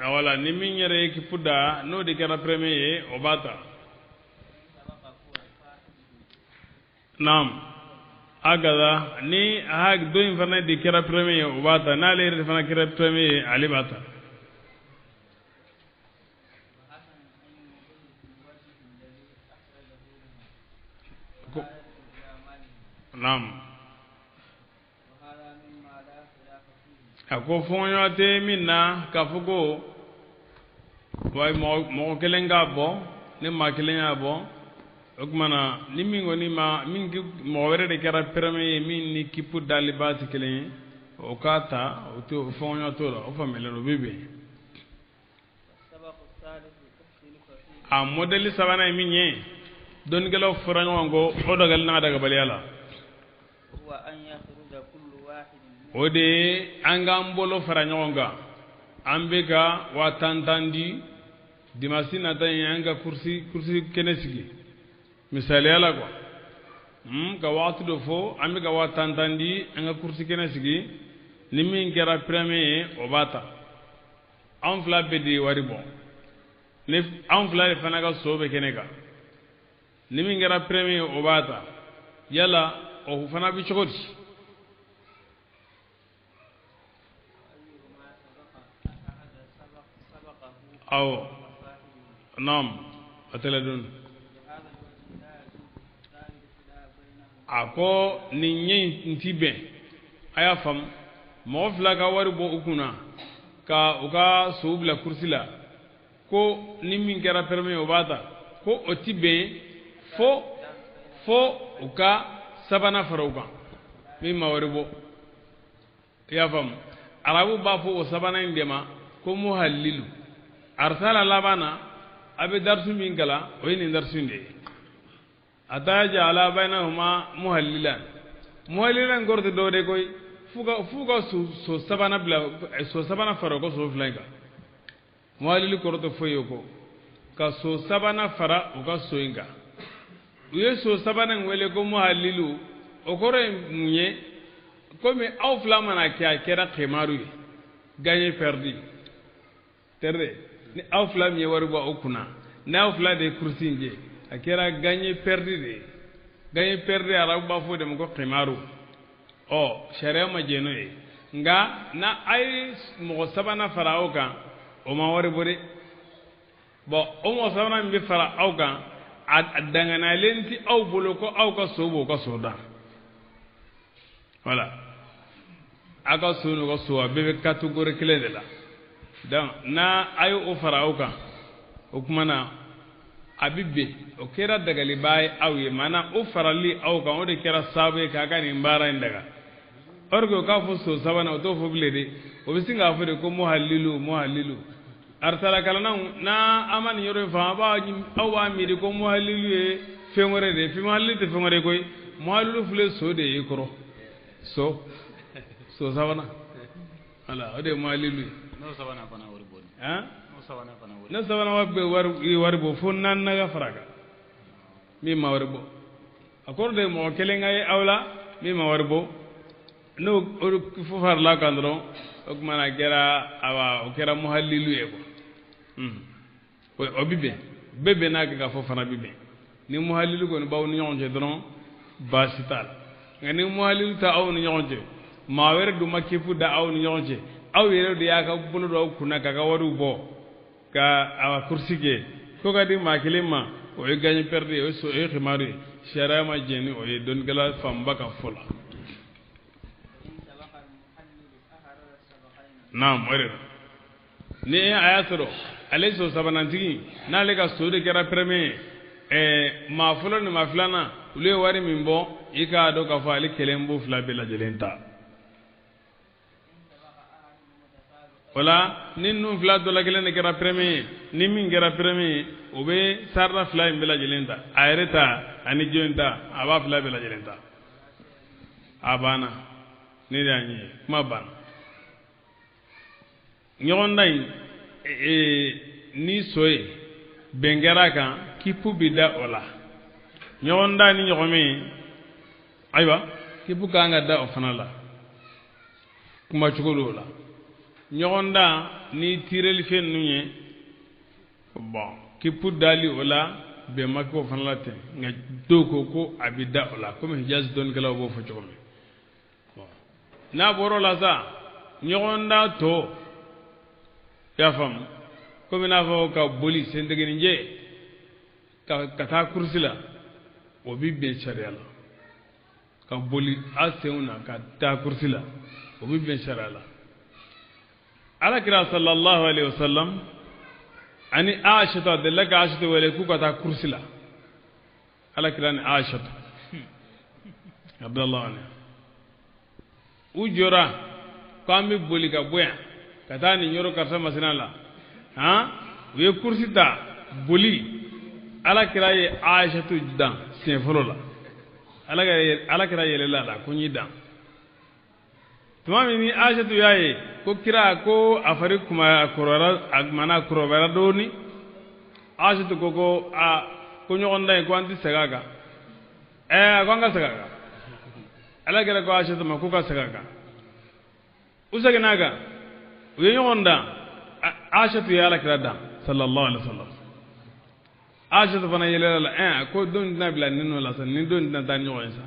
Wala ni min yɛrɛ ye kipu da, n'o de kɛra premier ye, o b'a ta. Naam, agaza ni ha dɔ in fana de kɛra premier ye, o b'a ta. N'ale yɛrɛ fana kɛra premier ye, ale b'a ta. Naam, a ko fɔɲɔgɔn tɛ min na k'a fɔ ko wa mɔgɔ kelen k'a bɔ, ni maa kelen y'a bɔ, o tuma na ni min kɔni ma min mɔgɔ wɛrɛ de kɛra premier ye min ni kipu daliba tɛ kelen ye, o k'a ta, o tɛ fɔɲɔgɔn t'o la, o faamuyalen don, o bɛ bɛn. A modèle sabanan ye min ye, dɔnnikɛlaw fɔra ɲɔgɔn kɔ o dagali n'a dagabaliya la. O de ye an k'an bolo fara ɲɔgɔn kan, an bɛ ka 10,000 di dimasi nata in, an ka kurusi kɛnɛ sigi misaliya la quoi. Ka waati dɔ fɔ, an bɛ ka 10,000 di an ka kurusi kɛnɛ sigi, ni min kɛra premier ye, o b'a ta. Anw fila bɛɛ de ye wari bɔ, ni anw fila de fana ka so bɛ kɛnɛ kan, ni min kɛra premier ye, o b'a ta. Yala o fana bɛ cogo di? Awɔ, naam, a tɛlɛ dun. A ko nin ɲɛ in ti bɛn. A y'a faamu, mɔgɔ fila ka wari bɔ u kunna ka u ka sow bila kurusi la, ko ni min kɛra premier ye, o b'a ta, ko o ti bɛn fo u ka sabanan fara u kan min ma wari bɔ. I y'a faamu, arabu b'a fɔ o sabanan in de ma ko muhalilu. Arsala laban na, a bɛ darisu min kalan, o ye nin darisu in de ye. A taa ja'ala bainahuma muhalilan. Muhalilan kɔrɔ tɛ dɔwɛrɛ ye koyi, f'u ka so sabanan bila, so sabanan fara u ka so fila in kan. Muhalilu kɔrɔ tɛ foyi ye ko ka so sabanan fara u ka so in kan. U ye so sabanan in wele ko muhalilu, o kɔrɔ ye mun ye? Komi aw fila mana kɛ, a kɛra kimaru ye, gagné perdu tɛ. Ni aw fila min ye wari bɔ aw kunna, n'aw fila de ye kurusi in kɛ, a kɛra gagné perdu de ye. Gagné perdu, arabu b'a fɔ o de ma ko kimaru. Ɔ, sariya ma jɛn n'o ye, nka n'a a ye mɔgɔ sabanan fara aw kan, o ma wari bɔ dɛ. Bon, o mɔgɔ sabanan min bɛ fara aw kan, a danganiyalen tɛ aw bolo ko aw ka so b'o ka so da. Voilà, aw ka so n'u ka so, a bɛɛ bɛ catégorie kelen de la. Donc n'a a ye o fara aw kan, o tuma na a bɛ bɛn, o kɛra dagaliba ye aw ye. Maana o farali aw kan, o de kɛra sababu ye k'a ka nin baara in daga. Or que o k'a fɔ so sabanan, o t'o fɔ bilen dɛ, o bɛ sin k'a fɔ de ko muhalilu muhalilu. Arsala kalannaw, n'a an ma nin yɔrɔ in faamu, aw b'a miiri ko muhalilu ye fɛn wɛrɛ de ye. Muhalilu tɛ fɛn wɛrɛ ye koyi, muhalilu filɛ so de ye i kɔrɔ, so sabanan. Voilà, o de ye muhalilu ye. N'o sabanan fana wari bɔ. Han? N'o sabanan fana wari. N'o sabanan bɛ wari bɔ, fo naaninan ka fara a kan min ma wari bɔ. A kɔrɔ de ye mɔgɔ kelen ka ye aw la min ma wari bɔ, n'o fo farala kan dɔrɔn, o tuma na kɛra awa, o kɛra muhalilu ye quoi. O bɛ bɛn, bɛɛ bɛn n'a kan k'a fɔ fana bɛ bɛn. Ni muhalilu kɔni b'aw ni ɲɔgɔn cɛ dɔrɔn, baasi t'a la. Nka ni muhalilu tɛ aw ni ɲɔgɔn cɛ, maa wɛrɛ dun ma kipu da aw ni ɲɔgɔn cɛ, aw yɛrɛ de y'a ka bolo don aw kunna k'a ka wariw bɔ ka a kurusi kɛ, ko ka di maa kelen ma, o ye gagné perdu ye, o ye kimaru ye. Sariya ma jɛn ni o ye dɔnnikɛla fanba ka fɔ la. Naam, o de don. Ni a y'a sɔrɔ ale so sabanantigi, n'ale ka so de kɛra premier ye, maa fɔlɔ ni maa filanan, olu ye wari min bɔ, i k'a dɔn k'a fɔ ale kelen b'o fila bɛɛ lajɛlen ta. O la ni ninnu fila dɔ la kelen de kɛra premier ye, ni min kɛra premier ye, o bɛ sarada fila in bɛɛ lajɛlen ta, a yɛrɛ ta ani jɔn ta, a b'a fila bɛɛ lajɛlen ta. A banna, ne de y'a ɲɛ ye, kuma banna. Ɲɔgɔndan in ni so ye bɛn kɛra a kan, kipu bɛ da o la. Ɲɔgɔndan ni ɲɔgɔmɛ ye, ayiwa, kipu ka kan ka da o fana la, kuma cogo dɔw la. Ɲɔgɔndan ni tirelifɛn ninnu ye, bon, kipu dali o la bɛn ma k'o fana la ten, nka dɔw ko ko a bɛ da o la, komi Hijazi dɔnnikɛlaw b'o fɔ cogo min. Bon, n'a bɔr'o la sa, ɲɔgɔndan tɔ, i y'a faamu, komi n'a fɔ ka boli sentegeninjɛ ka taa kurusi la, o bɛ bɛn sariya la. Ka boli a senw na ka taa kurusi la, o bɛ bɛn sariya la. Alakira sallallahu alaihi wasallam ani Aishatu, a delila ka Aishatu wele k'u ka taa kurusi la. Alakira ni Aishatu radiyallahu anha, u jɔra ko an bɛ boli ka bɔ yan ka taa nin yɔrɔ karisa masina la. Han, u ye kurusi ta boli, Alakira ye Aishatu dan siɲɛ fɔlɔ la. Alakira yɛlɛla a la ko n y'i dan. Tuma min ni Aishatu y'a ye ko kira ko a fari kuma kɔrɔyara, a mana kɔrɔbayara dɔɔni, Aishatu ko ko a ko ɲɔgɔn dan in ko an tɛ segin a kan. A ko an ka segin a kan. Alakira ko Aishatu ma k'u ka segin a kan. U seginna a kan, u ye ɲɔgɔn dan. Aishatu ye Alakira dan sallallahu alaihi wasallam. Aishatu fana yɛlɛla la, ko don tɛna bila nin nɔ la sa, ni don tɛna taa ni ɲɔgɔn ye sa.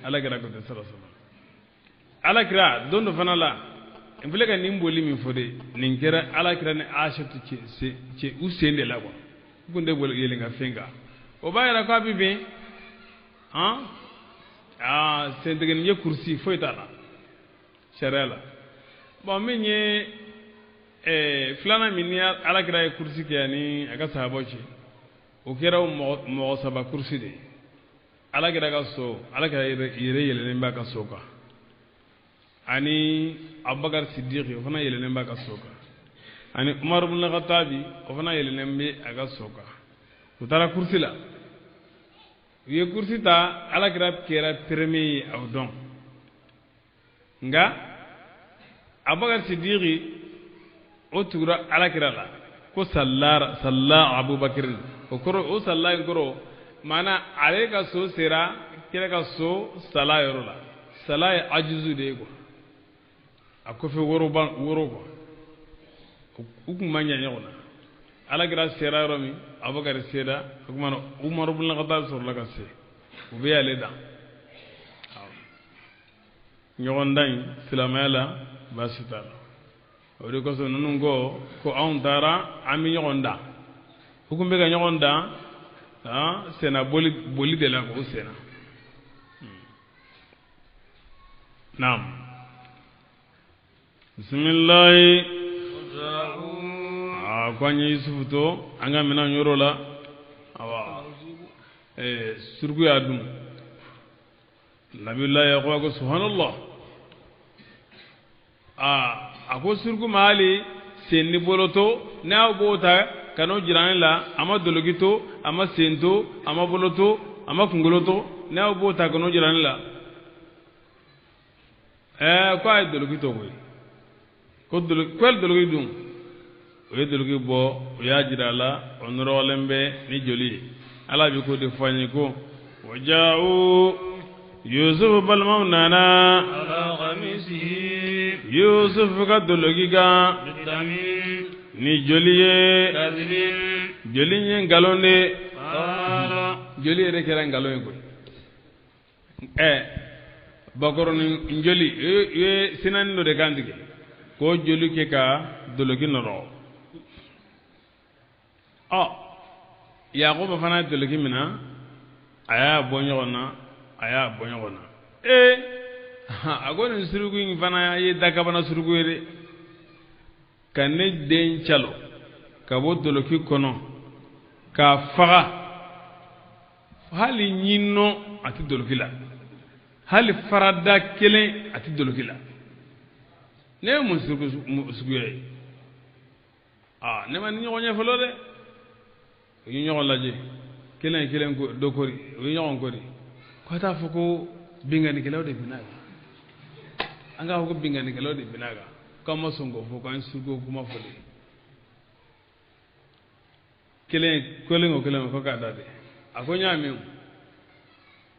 Alakira ko ten sallallahu alaihi wasallam. Alakira don dɔ fana la, n filɛ ka nin boli min fɔ de, nin kɛra Alakira ni Aishatu cɛ u sen de la quoi. U kun tɛ boli yɛlɛn ka fɛn kan. O b'a yira k'a bɛ bɛn, han, aa sentigɛnin ye kurusi foyi t'a la sariya la. Bon, min ye filanan min ni Alakira ye kurusi kɛ ani a ka sahabaw cɛ, o kɛra mɔgɔ saba kurusi de ye. Alakira ka so, Alakira yɛrɛ yɛlɛlen b'a ka so kan, ani Abubakar Sidiki o fana yɛlɛlen b'a ka so kan, ani Umar ibn Khattabi o fana yɛlɛlen bɛ a ka so kan. U taara kurusi la, u ye kurusi ta, Alakira kɛra premier ye aw dɔn. Nka Abubakar Sidiki o tugura Alakira la ko salla Abubakar, o kɔrɔ, o salla in kɔrɔ maana ale ka so sera kira ka so sala yɔrɔ la. Sala ye ajuzu de ye quoi, a kɔfɛ woro ba woro quoi, u kun ma ɲɛ ɲɔgɔn na. Alakira sera yɔrɔ min, Abubakar sera, o tuma na Umar ibn Khattab sɔrɔla ka se, u bɛ y'ale dan. Ɲɔgɔn dan in silamɛya la baasi t'a la. O de kosɔn ninnu ko ko anw taara an bɛ ɲɔgɔn dan, u kun bɛ ka ɲɔgɔn dan senna boli boli de la k'o senna. Naam, bisimilayi. Aa, ko an ye Yusufu to an ka minɛn yɔrɔ la, awa suruku y'a dun. Nabilayi Yakuba ko subhanallah. Aa, a ko suruku ma hali sen ni bolo to, n'aw b'o ta ka n'o jira ne la, a ma doloki to, a ma sen to, a ma bolo to, a ma kunkolo to, n'aw b'o ta ka n'o jira ne la. Ko a ye doloki to koyi, ko doloki, ko hali doloki dun, o ye doloki bɔ, o y'a jira a la, o nɔrɔgɔlen bɛ ni joli ye. Ala bɛ k'o de fɔ an ye ko waja'u, Yusufu balimaw nana Yusufu ka doloki kan ni joli ye, joli ye nkalon de, joli yɛrɛ kɛra nkalon ye koyi. Bakɔrɔnin joli, i ye sinani dɔ de kan tigɛ k'o joli kɛ ka doloki nɔrɔ. Ɔ, Yakuba fana ye doloki minɛ, a y'a bɔ ɲɔgɔn na, a y'a bɔ ɲɔgɔn na. A ko nin suruku in fana ye dakabana suruku ye dɛ, ka ne den calo ka bɔ doloki kɔnɔ k'a faga, hali ɲinɔ a tɛ doloki la, hali farada kelen a tɛ doloki la. Ne ye mun suguya ye? Aa, ne ma ni ɲɔgɔn ye fɔlɔ dɛ. U ye ɲɔgɔn lajɛ, kelen ye kelen dɔ kori, u ye ɲɔgɔn kori ko a t'a fɔ ko binkannikɛlaw de binna a kan. An k'a fɔ ko binkannikɛlaw de binna a kan, k'an ma sɔn k'o fɔ, k'an ye suruku kuma fɔ de. Kelen kelen ko kelen ko k'a da de. A ko n y'a mɛn.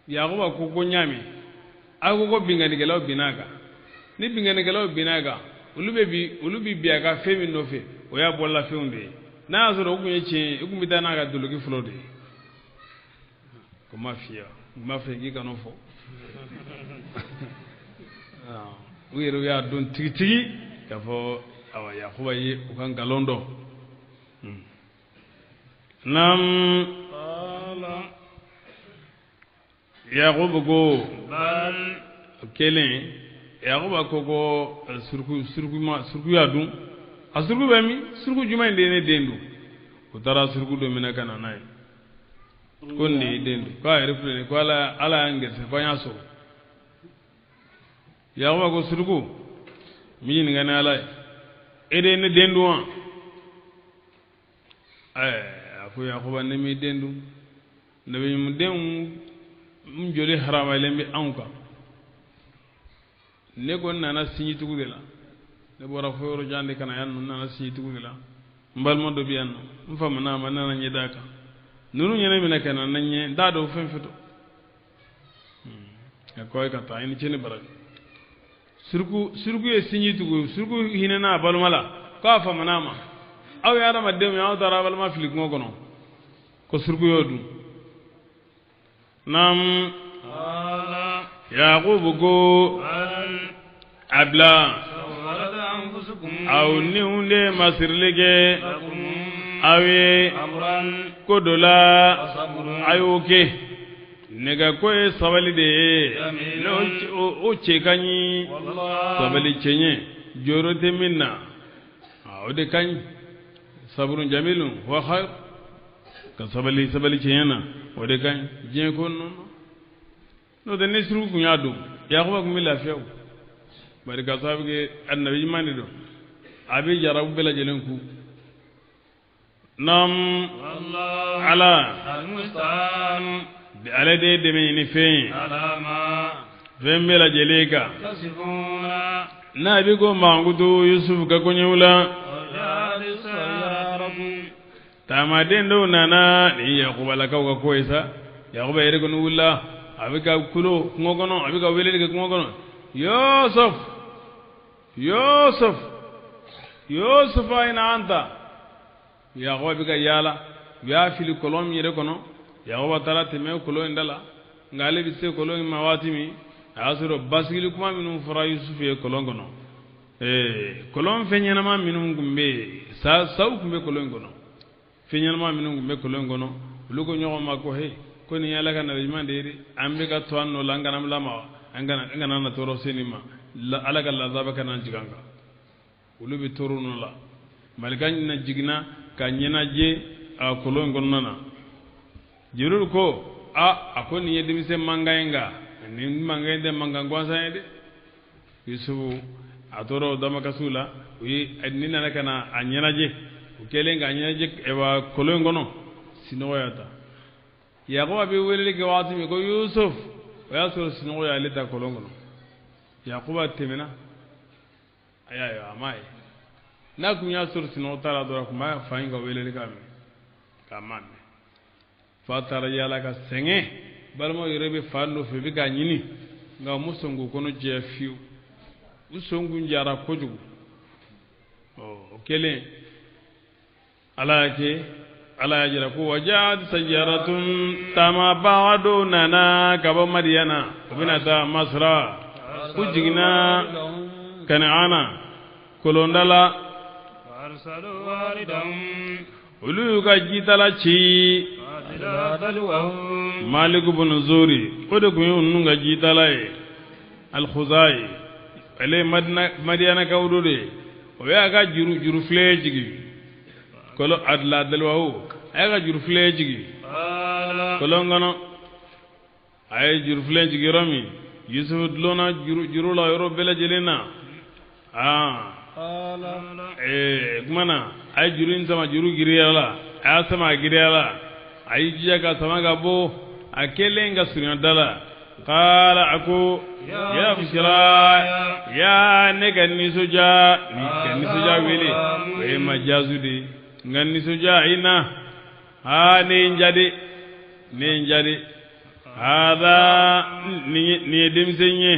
Yakuba ko n y'a mɛn, aw ko ko binkannikɛlaw binna a kan. Ni binkannikɛlaw binna a kan, olu bɛ bi, olu bɛ bin a ka fɛn min nɔfɛ, o y'a bɔlafɛnw de ye. N'a y'a sɔrɔ o tun ye tiɲɛ ye, u tun bɛ taa n'a ka doloki fɔlɔ de ye. Ko n m'a f'i ye, n b'a fɛ k'i kan'o fɔ. U yɛrɛ y'a dɔn tigitigi k'a fɔ awa Yakuba ye u ka nkalon dɔn. Naam, Yakubu ko kelen, Yakuba ko suruku, suruku y'a dun. A suruku bɛ min? Suruku jumɛn de ye ne den dun? U taara suruku dɔ minɛ ka na n'a ye, ko nin de y'i den dun, k'a yɛrɛ filɛ nin ye, ko Ala y'an gɛrɛsɛgɛ, ko an y'a sɔrɔ. Yakuba ko suruku, n b'i ɲininka ni Ala ye, e de ye ne den dun wa? Ɛɛ, a ko Yakuba, ne m'i den dun. Nabiɲumandenw n joli haramayalen bɛ anw kan. Ne ko n nana sinjitugu de la, ne bɔra fo yɔrɔ jan de ka na yan nɔ, n nana sinjitugu de la, n balima dɔ bɛ yan nɔ, n famana a ma, n nana ɲɛ d'a kan. Ninnu ye ne minɛ ka na n ɲɛ, n t'a dɔn fɛn fɛn don. A ko a ye ka taa, i ni ce ni baraji. Suruku ye sinji tugu, suruku hinɛna a balima la, k'a famana a ma. Aw ye adamadenw ye, aw taara balima fili kungo kɔnɔ, ko suruku y'o dun. Naam, Yakubu ko a bila aw niw de masirili kɛ aw ye ko dɔ la, a y'o kɛ. Ne ka ko ye sabali de ye, o cɛ ka ɲi, sabali cɛ ɲɛ, jɔyɔrɔ tɛ min na, o de ka ɲi. Saburun jamilun wa khayr, ka sabali sabali cɛ ɲɛ na, o de ka ɲi diɲɛ ko ninnu. N'o tɛ ni suruku kun y'a dun, Yakuba kun bɛ lafiya o. Bari ka sababu kɛ annabi ɲuman de don, a bɛ jarabu bɛɛ lajɛlen ku. Naam, Ala ale de ye dɛmɛ ɲini fɛn ye fɛn bɛɛ lajɛlen kan. N'a bɛ ko mankutu Yusufu ka koɲɛw la, taamaden dɔw nana ni Yakubalakaw ka ko ye sa. Yakuba yɛrɛ kɔni wulila, a bɛ ka kulo kungo kɔnɔ, a bɛ ka weleli kɛ kungo kɔnɔ, Yusuf, Yusuf, Yusuf ayina anta. Yakuba bɛ ka yaala, u y'a fili kɔlɔn min yɛrɛ kɔnɔ, Yakuba taara tɛmɛ kɔlɔn in da la, nka ale bɛ se kɔlɔn in ma waati min, a y'a sɔrɔ basigili kuma minnu fɔra Yusufu ye kɔlɔn kɔnɔ, kɔlɔn fɛn ɲɛnama minnu tun bɛ yen, saw tun bɛ kɔlɔn in kɔnɔ, fɛn ɲɛnama minnu tun bɛ kɔlɔn in kɔnɔ, olu ko ɲɔgɔn ma ko he, ko nin ye Ala ka nabi ɲuman de ye dɛ, an bɛ ka to an nɔ la, an kana lamaga, an kana na tɔɔrɔ se nin ma, Ala ka lazaba kana jigin an kan. Olu bɛ tɔɔrɔ nɔ la. Malika na jiginna ka ɲɛnajɛ a kɔlɔn in kɔnɔna na. Jibril ko a ko nin ye denmisɛn mankan ye, nka nin mankan in tɛ mankan gansan ye dɛ. Yusufu a tora o damakasiw la, u ye ni nana ka na a ɲɛnajɛ, u kɛlen k'a ɲɛnajɛ kɔlɔn in kɔnɔ, sinɔgɔ y'a ta. Yakuba bɛ weleli kɛ waati min ko Yusuf, o y'a sɔrɔ sinɔgɔ y'ale ta kɔlɔn kɔnɔ. Yakuba tɛmɛna, a y'a ye, a m'a ye. N'a kun y'a sɔrɔ sinɔgɔ t'a la dɔrɔn, a kun b'a fa in ka weleli k'a mɛn, k'a m'a mɛn. Fa taara yaala ka sɛgɛn, balimaw yɛrɛ bɛ fa nɔfɛ, u bɛ k'a ɲini, nka u ma sɔn k'u kɔnɔ jɛya fiyewu. U sɔn kun jara kojugu. Ɔ, o kɛlen, Ala y'a kɛ, Ala y'a jira ko wajaat sayyaratun, taamabaga dɔw nana ka bɔ Madiyana, u bɛna taa Masira. U jiginna Kanaana kɔlɔnda la, olu y'u ka jitala ci. Maliku bin Zuri, o de tun ye ninnu ka jitala ye. Al-Khuzai, ale ye Madiyanakaw dɔ de ye. O y'a ka jurufilɛ jigin kɔlɔn adila daliwahu, a y'a ka jurufilɛ jigin kɔlɔn kɔnɔ. A ye jurufilɛ jigin yɔrɔ min, Yusufu dulonna juru la yɔrɔ bɛɛ lajɛlen na. Kuma na a ye juru in sama, juru giriya la, a y'a sama a giriya la, a y'i jija ka sama ka bɔ, a kɛlen ka surunya da la, qaala a ko ya bushra, ya ne ka nisɔndiya, ni ka nisɔndiya wele, o ye majazu de ye, n ka nisɔndiya i na, aa ne ye n ja de, ne ye n ja de, hada nin ye denmisɛn ye,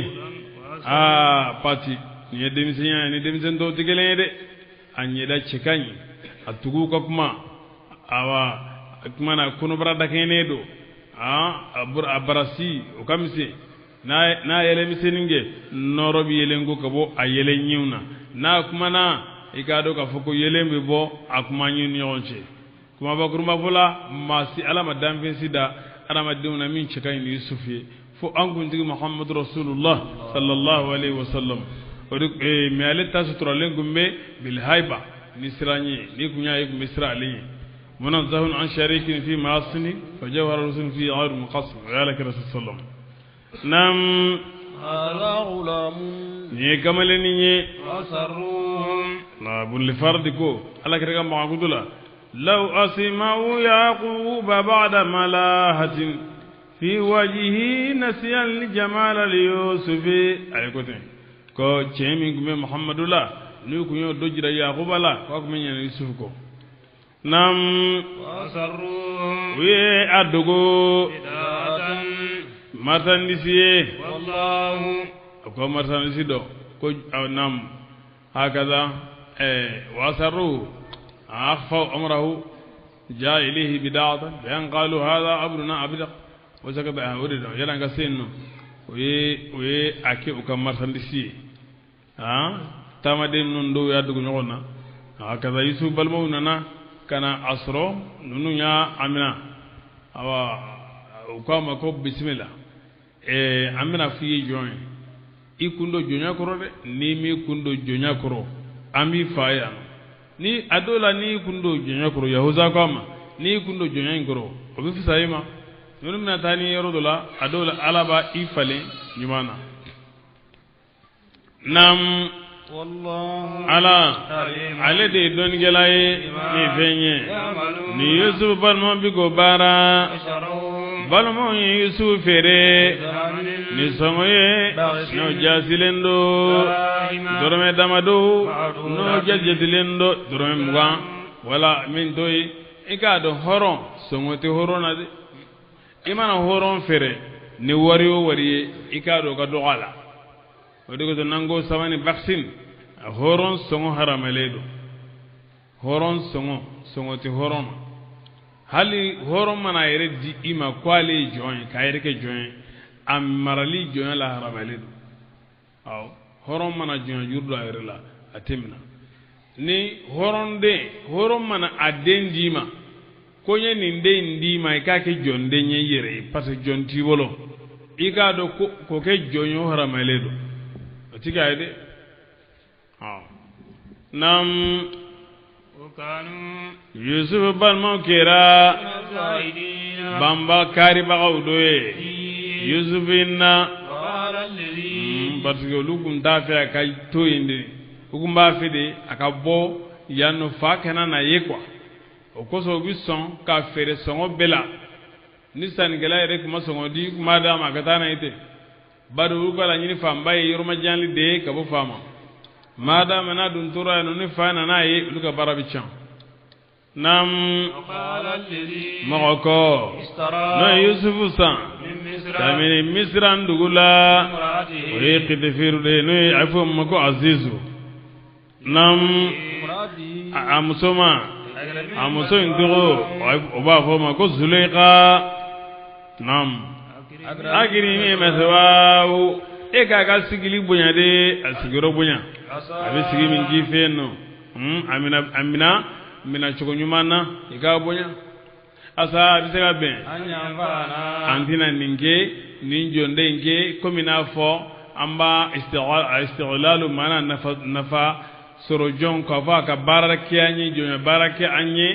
aa pati nin ye denmisɛnya ye, ni denmisɛn tɔw tɛ kelen ye dɛ, a ɲɛda cɛ ka ɲi, a tuguw ka kuma, awa kuma na kɔnɔbara dakɛɲɛnen don, a barasi o ka misɛn, n'a yɛlɛ misɛnnin kɛ nɔrɔ bɛ yɛlɛn ko ka bɔ a yɛlɛ ɲinw na, n'a kumana i k'a dɔn k'a fɔ ko yɛlɛn bɛ bɔ a kuma ɲin ni ɲɔgɔn cɛ. Kumaba kurunba fɔ la, maa si Ala ma danfɛn si da adamadenw na min cɛ ka ɲi ni Yusufu ye, fo an kuntigi Muhamadu Rasulullah sallallahu alaihi wa sallam. O de mais ale ta suturalen tun bɛ bilhaiba ni siran ye, n'i kun y'a ye kun bɛ siran ale ɲɛ. Munazzahun an sharikin fi ma'asini fa jawhara rusul fi ghayr munqasim, o y'ala kira sallam. Naam, nin ye kamalennin ye, na bulli fardi ko ala kira ka magudu la, law asimau yaquba ba'da malahatin fi wajhihi nasiyan li jamal li yusufi. Ayi ko ten ko cɛ min tun bɛ Muhamadu la, n'u kun y'o dɔ jira Yakuba la, k'a tun bɛ ɲinɛ Yusufu kɔ. Naam, u ye a dogo marchandise ye, a ko marchandise dɔ ko naam hakaza wasarru akhfaw amrahu jaa ilayhi bida'atan bayan qalu hadha abruna abdaq wa sakata. O de dɔn yala n ka se yen nɔ, o ye a kɛ u ka marchandise ye, taamaden ninnu dɔw y'a dogo ɲɔgɔn na. Hakaza Yusufu balimaw nana ka na a sɔrɔ ninnu y'a amina, awa u k'a ma ko bisimila, an bɛna f'i ye jɔn ye, i kun don jɔnya kɔrɔ dɛ, n'i m'i kun don jɔnya kɔrɔ an b'i fa yan, ni a dɔw la n'i kun don jɔnya kɔrɔ, Yahuza k'a ma n'i kun don jɔnya in kɔrɔ o bɛ fisaya i ma, ninnu bɛna taa ni yɔrɔ dɔ la, a dɔw la Ala b'a i falen ɲuman na. Naam, Ala ale de ye dɔnnikɛla ye ni fɛn ye, ni Yusufu balimaw bɛ k'o baara, balimaw ye Yusufu feere ni sɔngɔ ye n'o jasilen don dɔrɔmɛ damadɔ, n'o jatelen don dɔrɔmɛ 20 wala min t'o ye. I k'a dɔn hɔrɔn sɔngɔ tɛ hɔrɔn na dɛ, i mana hɔrɔn feere ni wari o wari ye, i k'a dɔn o ka dɔgɔ a la. O de kosɔn n'an ko sabani baksin, hɔrɔn sɔngɔ haramalen don, hɔrɔn sɔngɔ tɛ hɔrɔn ma. Hali hɔrɔn mana a yɛrɛ di i ma ko ale ye jɔn ye, k'a yɛrɛ kɛ jɔn ye, a marali jɔnya la haramalen don. Awɔ, hɔrɔn mana jɔnya juru don a yɛrɛ la, a tɛ minɛ. Ni hɔrɔn mana a den d'i ma ko n ye nin den in d'i ma i k'a kɛ jɔnden ye i yɛrɛ ye, parce que jɔn t'i bolo, i k'a dɔn ko k'o kɛ jɔn ye o haramalen don, o ti k'a ye dɛ. Naam, Yusufu balimaw kɛra banba karibagaw dɔ ye Yusufu na, parce que olu kun t'a fɛ a ka to yen de, u kun b'a fɛ de a ka bɔ yan nɔ, fa kana na ye quoi. O kosɔn u bɛ sɔn ka feere sɔngɔ bɛɛ la, ni sannikɛla yɛrɛ tun ma sɔngɔ di, tun b'a d'a ma a ka taa n'a ye ten, bari olu ka laɲini fanba ye yɔrɔmajanyali de ye ka bɔ fa ma. Maadama n'a dun tora yan nɔ, ni fa nana ye, olu ka baara bɛ tiɲɛ. Naam, mɔgɔ kɔ n'o ye Yusufu san kabini Misira dugu la, o ye Kitifiru de ye, n'o ye a bɛ fɔ o ma ko Azizu. Naam, a muso ma, a muso in tɔgɔ o b'a fɔ o ma ko Zuleyika. Naam, akirimi maswaahu, e k'a ka sigili bonya de, a sigiyɔrɔ bonya, a bɛ sigi min k'i fɛ yen nɔ, a minɛ cogo ɲuman na, i k'a bonya. Asa a bɛ se ka bɛn, an tɛna nin kɛ, nin jɔnden in kɛ komi n'a fɔ an b'a istighlalu maana nafa sɔrɔ jɔn k'a fɔ a ka baara kɛ an ye, jɔnya baara kɛ an ye,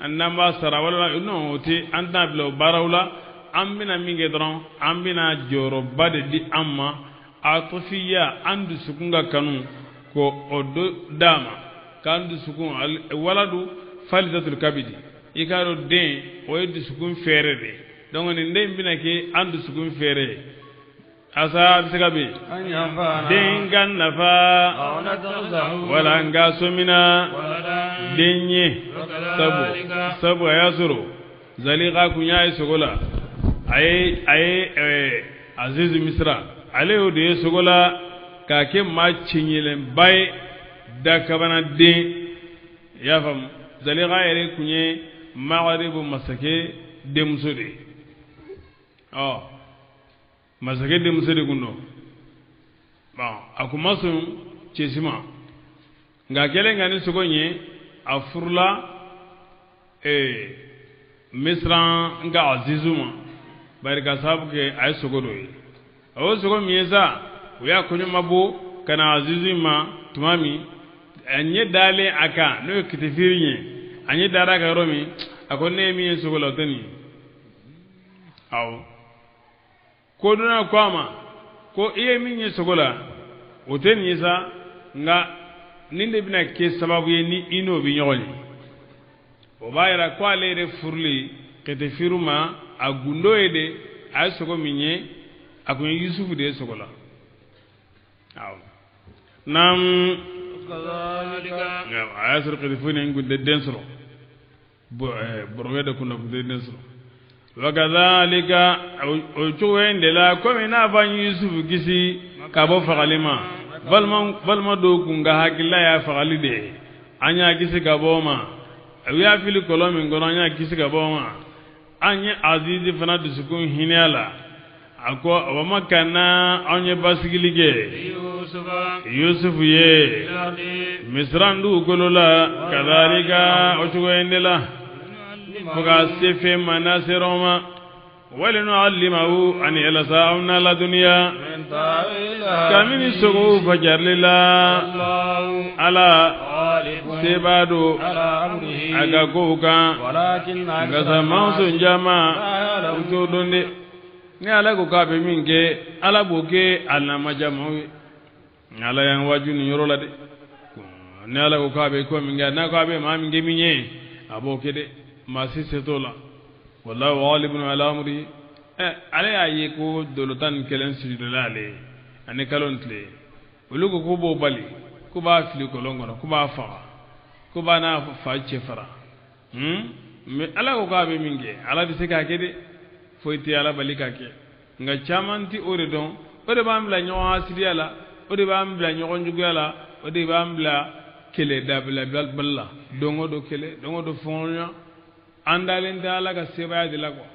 n'an b'a sara walima non, o tɛ, an tɛna bila o baaraw la. An bɛna min kɛ dɔrɔn, an bɛna jɔyɔrɔba de di an ma, atifiya, an dusukun ka kanu, ko o do d'a ma k'an dusukun waladu falidatul kabidi i k'a dɔn den o ye dusukun fɛɛrɛ de ye donc nin den bɛna kɛ an dusukun fɛɛrɛ ye asa a bɛ se ka bin den ka nafa wala n ka somina den ye sabu a y'a sɔrɔ Zalika kun y'a ye sogo la a ye Azizu Misira ale y'o de ye sogo la k'a kɛ maa cɛɲɛlenba ye dakabana den i y'a faamu Zalika yɛrɛ kun ye Magaribu masakɛ denmuso de ye ɔ masakɛ denmuso de kun don bon a kun ma sɔn cɛ si ma nka kɛlen ka ni sogo in ye a furula Misira n ka Azizu ma bari ka sababu kɛ a ye sogo dɔ ye a y'o sogo min ye sa u y'a kɔɲɔmabɔ ka na Azizu ma tuma min a ɲɛ dalen a kan n'o ye kitifiri ye a ɲɛ dara a kan yɔrɔ min a ko ne ye min ye sogo la o tɛ nin ye awɔ kodɔnna ko a ma ko i ye min ye sogo la o tɛ nin ye sa nka nin de bɛna kɛ sababu ye ni i n'o bɛ ɲɔgɔn ye o b'a yira ko ale yɛrɛ furuli kɛtɛfiru ma a gundo ye de a ye sogo min ye a kun ye Yusufu de ye sogo la awɔ naam a y'a sɔrɔ kɛtɛfiru nin kun tɛ den sɔrɔ borokɛ de kun na kun tɛ den sɔrɔ wa kadhalika o cogo in de la komi n'a fɔ an ye Yusufu kisi ka bɔ fagali ma balima dɔw kun ka hakilila y'a fagali de ye an y'a kisi ka bɔ o ma u y'a fili kɔlɔn min kɔnɔ an y'a kisi ka bɔ o ma an ye Azizi fana dusukun hinɛ la a ko wa makanna anw ye basigili kɛ Yusufu ye Misira dugukolo la kadhalika o cogo in de la fo ka se fɛn ma n'a sera o ma walinu'allimahu ani yalasa anw n'a ladɔnniya kabini sogow fajarili la Ala sebaa don a ka kow kan nka sa manson caman u t'o dɔn dɛ ni Ala ko k'a bɛ min kɛ Ala b'o kɛ a n'a ma diya maaw ye Ala y'an waaju nin yɔrɔ la dɛ ni Ala ko k'a bɛ ko min kɛ n'a ko a bɛ maa min kɛ min ye a b'o kɛ dɛ maa si se t'o la wallahu ghalibun ala amri ale y'a ye ko dolo 11 sujudala ale ye ani kalo ni tile olu ko k'u b'o bali k'u b'a fili kɔlɔn kɔnɔ k'u b'a faga k'u b'a n'a fa cɛ fara mais Ala ko k'a bɛ min kɛ Ala bɛ se k'a kɛ dɛ foyi tɛ Ala bali k'a kɛ nka caman tɛ o de dɔn o de b'an bila ɲɔgɔn hasidiya la o de b'an bila ɲɔgɔn juguya la o de b'an bila kɛlɛ dabila bali la don o don kɛlɛ don o don fɔɲɔgɔnya an dalen tɛ Ala ka sebaaya de la quoi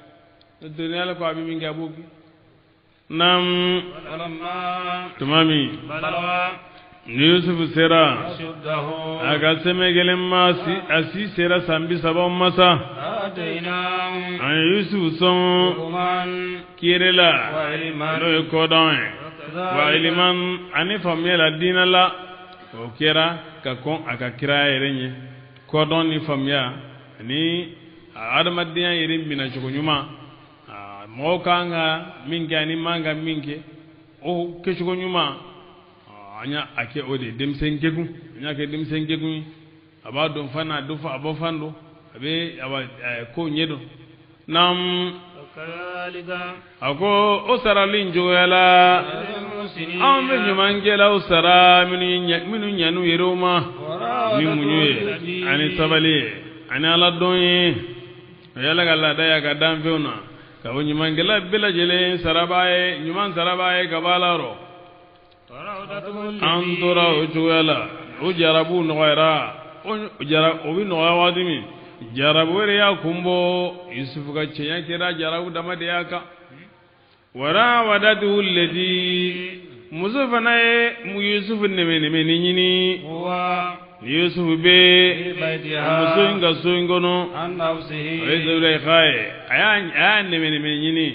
n'o tɛ ni Ala ko a bɛ min kɛ a b'o kɛ naam tuma min ni Yusufu sera a ka sɛmɛ kelen ma a si sera san 30 ma sa an ye Yusufu sɔn kiri la n'o ye kɔdɔn ye wa iliman ani faamuya la diinɛ la o kɛra ka kɔn a ka kiraya yɛrɛ ɲɛ kɔdɔn ni faamuya ani adamadenya yɛrɛ minɛcogo ɲuman mɔgɔw kan ka min kɛ ani man ka min kɛ o kɛcogo ɲuman an y'a kɛ o de ye denmisɛn kekun an y'a kɛ denmisɛn kekun ye a b'a dɔn fan a dɔn a bɔ fan don a bɛ ko ɲɛ dɔn naam a ko o sarali in cogoya la anw bɛ ɲumankɛlaw sara minnu ɲan'u yɛrɛw ma ni muɲu ye ani sabali ye ani ala dɔn ye o ye Ala ka laada ye a ka danfɛnw na ka fɔ ɲumankɛla bɛɛ lajɛlen sarabaa ye ɲuman sarabaa ye ka bɔ Ala yɔrɔ an tora o cogoya la o jarabuw nɔgɔyara o bɛ nɔgɔya waati min jarabu wɛrɛ y'a kun bɔ Yusufu ka cɛɲa kɛra jarabu dama de y'a kan warawadatuhu lati muso fana ye Yusufu nɛmɛnɛmɛni ɲini ni Yusufu bɛ muso in ka so in kɔnɔ o ye Zuleyika ye a y'a nɛmɛnɛmɛ ɲini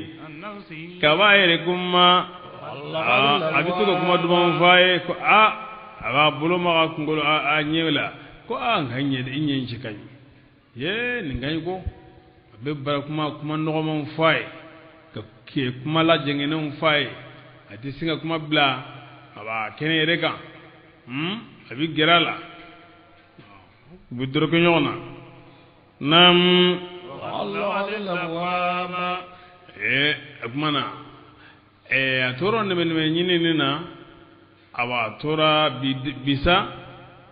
ka b'a yɛrɛ kuma a bɛ to ka kuma dumanw fɔ a ye ko a b'a bolo maga kunkolo a ɲɛ la ko nka ɲɛ i ɲɛ in cɛ ka ɲi ye nin ka ɲi ko a bɛ bara kuma nɔgɔmanw fɔ a ye ka kuma lajɛngɛnenw fɔ a ye a tɛ sin ka kuma bila a b'a kɛnɛ yɛrɛ kan A bɛ gɛrɛ a la, u bɛ dɔrɔkɛ ɲɔgɔn na. Naam. O tuma na a tora nɛmɛnɛmɛ ɲinini na, awa a tora bisa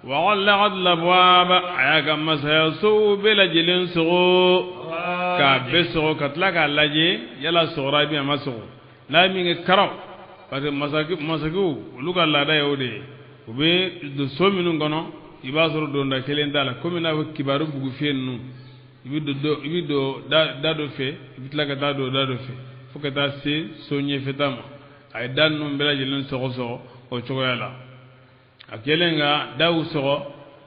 wa ghallaqat al-abwaba, a y'a ka masayasow bɛɛ lajɛlen sɔgɔ, k'a bɛɛ sɔgɔ ka tila k'a lajɛ yala sɔgɔra bi a ma sɔgɔ. N'a ye min kɛ karaw, parce que masakɛw olu ka laada ye o de ye, u bɛ don so minnu kɔnɔ i b'a sɔrɔ donda kelen t'a la, komi n'a fɔ kibaru bugufiyɛ ninnu, i bɛ don da dɔ fɛ, i bɛ tila ka taa don da dɔ fɛ fo ka taa se so ɲɛfɛta ma. A ye da ninnu bɛɛ lajɛlen sɔgɔ sɔgɔ o cogoya la. A kɛlen ka daw sɔgɔ,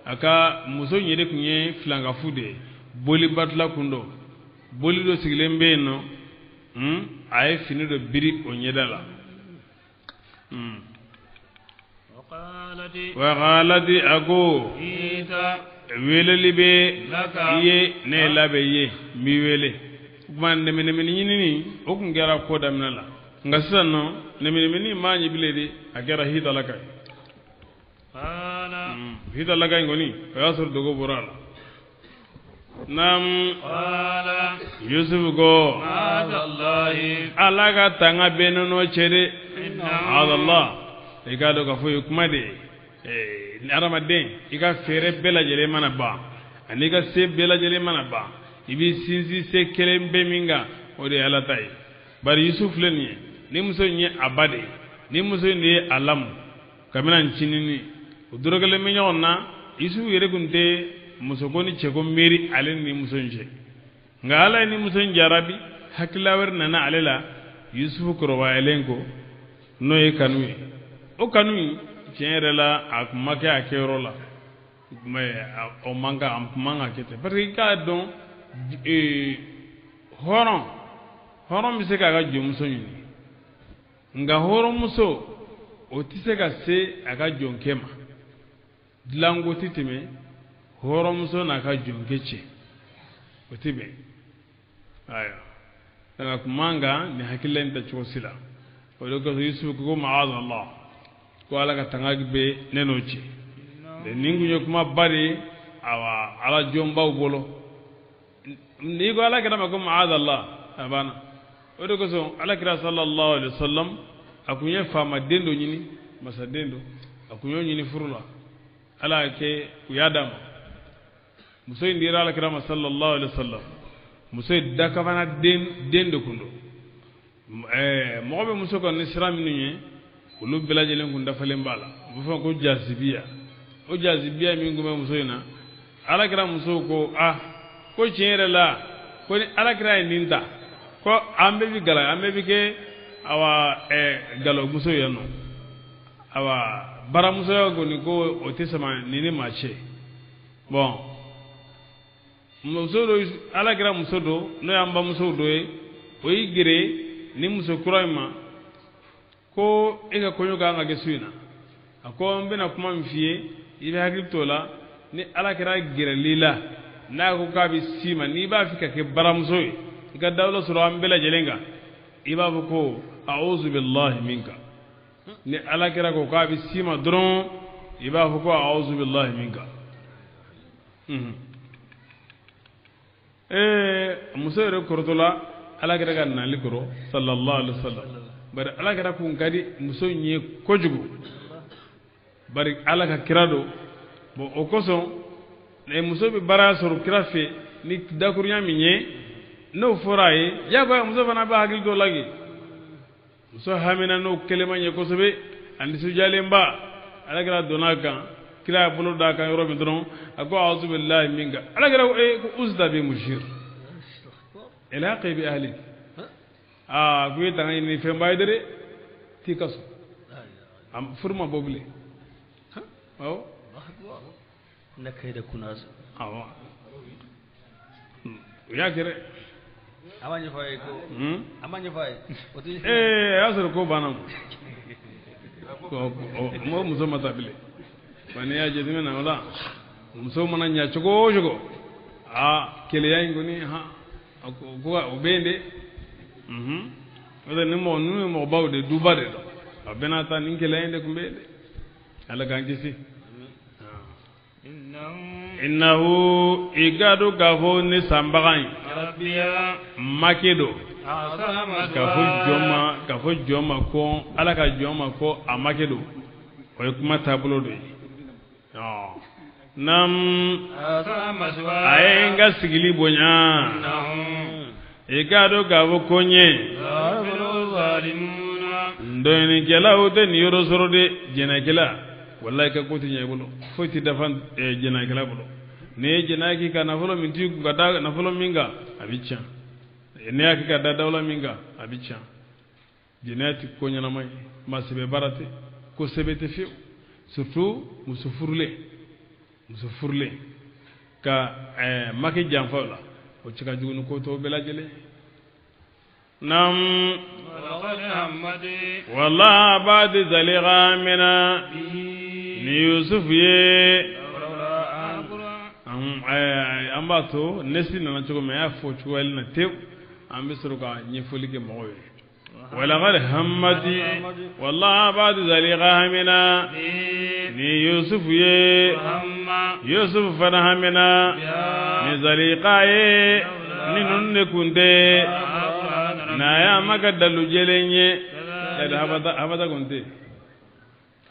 a ka muso yɛrɛ tun ye filankafu de ye, bolibatula kun don, boli dɔ sigilen bɛ yen nɔ, a ye fini dɔ biri o ɲɛda la. Wa qalati, a ko weleli bɛ i ye, ne ye labɛn i ye, n b'i wele. O tuma nɛmɛnɛmɛni ɲinini o tun kɛra ko daminɛ la, nka sisan nɔ nɛmɛnɛmɛni maa ɲɛ bilen de, a kɛra hitalaka ye. Hitalaka in kɔni o y'a sɔrɔ dogo bɔra a la. Naam. Yusuf ko Ala ka tanga bɛ ne n'o cɛ dɛ. Maadallah, i k'a dɔn k'a fɔ o ye kuma de ye. Adamaden i ka fɛɛrɛ bɛɛ lajɛlen mana ban ani i ka se bɛɛ lajɛlen mana ban, i b'i sinsin se kelen bɛ min kan, o de ye Ala ta ye. Bari Yusuf filɛ nin ye, ni muso in ye a ba de ye, ni muso in de ye a lamɔ kabini a ncinin, o dɔrɔgɛlen bɛ ɲɔgɔn na. Yusuf yɛrɛ tun tɛ musoko ni cɛko miiri ale ni muso in cɛ, nka Ala ye ni muso in jarabi, hakilila wɛrɛ nana ale la Yusuf kɔrɔbayalen ko, n'o ye kanu ye. O kanu in tiɲɛ yɛrɛ la a tun ma kɛ a kɛyɔrɔ la, o man kan, a tun man ka kɛ ten, parce que i k'a dɔn hɔrɔn bɛ se k'a ka jɔnmuso ɲini, nka hɔrɔnmuso o tɛ se ka se a ka jɔnkɛ ma. Dilanko tɛ tɛmɛ hɔrɔnmuso n'a ka jɔnkɛ cɛ, o tɛ bɛn. Ayiwa, nka tun man kan nin hakilila in ta cogo si la. O de kosɔn Yusuf ko maazallah, ko Ala ka tanga bɛ ne n'o cɛ. Nin tun ye kumaba de ye awa Ala jɔnbaw bolo. N'i ko Ala kira ma ko maazallah, a banna. O de kosɔn Ala kira sallallahu alaihi wasallam a tun ye faamaden dɔ ɲini, masaden dɔ, a tun y'o ɲini furu la. Ala y'a kɛ u y'a d'a ma. Muso in dira Ala kira ma sallallahu alaihi wasallam. Muso ye dakabana den de kun don. Mɔgɔ bɛ muso kan ni sira minnu ye, olu bɛɛ lajɛlen kun dafalen b'a la. U bɛ fɔ ko jazibiya. O jazibiya min tun bɛ muso in na, Ala kira musow ko ah, ko tiɲɛ yɛrɛ la ko ni Ala kira ye nin ta, ko an bɛɛ bɛ gala, an bɛɛ bɛ kɛ awa galomuso ye nɔ. Awa baramusoya kɔni ko o tɛ sama nin ni maa cɛ. Bon, muso dɔ, Ala kira muso dɔ, n'o y'an bamusow dɔ ye, o y'i gere ni muso kura in ma ko e ka kɔɲɔ kan ka kɛ su in na. A ko n bɛna kuma min f'i ye, i bɛ hakili t'o la. Ni Ala kira gɛrɛl'i la, n'a ko k'a bɛ s'i ma, n'i b'a fɛ ka kɛ baramuso ye, i ka dawula sɔrɔ an bɛɛ lajɛlen kan, i b'a fɔ ko a'udhu billahi minka. Ni Ala kira ko k'a bɛ s'i ma dɔrɔn, i b'a fɔ ko a'udhu billahi minka. Muso yɛrɛ kɔrɔtɔla Ala kira ka nali kɔrɔ sallallahu alaihi wasallam. Bari Ala kira kun ka di muso in ye kojugu, bari Ala ka kira don. Bon, o kosɔn muso bɛ baara sɔrɔ kira fɛ ni dakurunya min ye, n'o fɔra a ye, diyagoya muso fana b'a hakili t'o la kɛ. Muso hamina n'o kɛlen ma ɲɛ kosɛbɛ, a nisɔndiyalenba. Ala kira donna a kan, kira y'a bolo d'a kan yɔrɔ min dɔrɔn, a ko a'udhu billahi minka. Ala kira ko ko uzda bi mushir ilhaqi bi ahlik. Aa, ko i ye tanga ɲini fɛnba ye dɛ, t'i ka so, a furu ma bɔ bilen. Awɔ. Ne kayida kunaso. Awɔ, u y'a kɛ dɛ. A ma ɲɛfɔ a ye ko a ma ɲɛfɔ a ye o tɛ. A y'a sɔrɔ ko banna ko mɔgɔ muso ma taa bilen. Wa n'i y'a jateminɛ o la, muso mana ɲɛ cogo o cogo, aa keleya in kɔni han ko o bɛ yen dɛ. O tɛ ni mɔgɔ ninnu ye mɔgɔbaw de, duba de don, a bɛɛ n'a ta nin keleya in de tun bɛ yen dɛ. Ala k'an kisi. Innahu i k'a dɔn k'a fɔ ne sanbaga in make don k'a fɔ jɔn ma ko Ala ka jɔn ma ko a make don, o ye kuma taabolo dɔ ye. Naam, a ye n ka sigili bonya. I k'a dɔn k'a fɔ ko n ye dɔnnikɛlaw tɛ nin yɔrɔ sɔrɔ de. Jɛnɛkɛla wallahi ka ko tɛ ɲɛ i bolo, foyi tɛ dafa jɛnɛkɛla bolo. N'i ye jɛnɛya k'i ka nafolo min t'i kun ka da nafolo min kan, a bɛ tiɲɛ. N'i y'a kɛ ka da dawula min kan, a bɛ tiɲɛ. Jɛnɛya tɛ ko ɲɛnama ye, maa sɛbɛ baara tɛ, ko sɛbɛ tɛ fiyewu, surtout muso furulen ka make janfa o la, o cɛ ka jugu ni ko tɔw bɛɛ lajɛlen. Naam, wala baadi zaliga mina ni Yusuf ye. An b'a to nesi nana cogo min, a y'a fɔ cogoya na tewu, an bɛ sɔrɔ ka ɲɛfɔli kɛ mɔgɔw ye. Walaqad hammati wala baadi zaliga mina ni Yusuf ye. Yusuf fana hamina ni zaliga ye, ni ninnu de kun tɛ n'a y'a ma ka dalu jɛlen ye. Habata kun tɛ,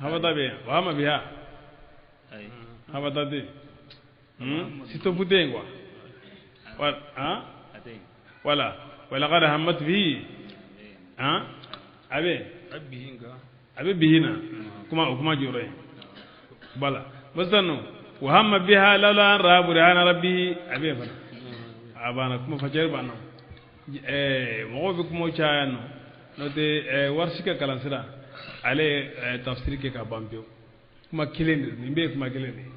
habata bɛ yan, wa ma biya habata tɛ, sitopu tɛ yen quoi. Wala walaqad hammat bihi, a bɛ bihi na kuma o kuma jɔyɔrɔ ye. Wala sisan nɔ wa hamma biha lawla an ra'a burhana rabbihi, a bɛ yen fana. A banna, kuma facɛri banna. Mɔgɔw bɛ kumaw caya nɔ, n'o tɛ warisi ka kalansira ale ye tafsiri kɛ ka ban pewu. Kuma kelen de, nin bɛɛ ye kuma kelen de ye.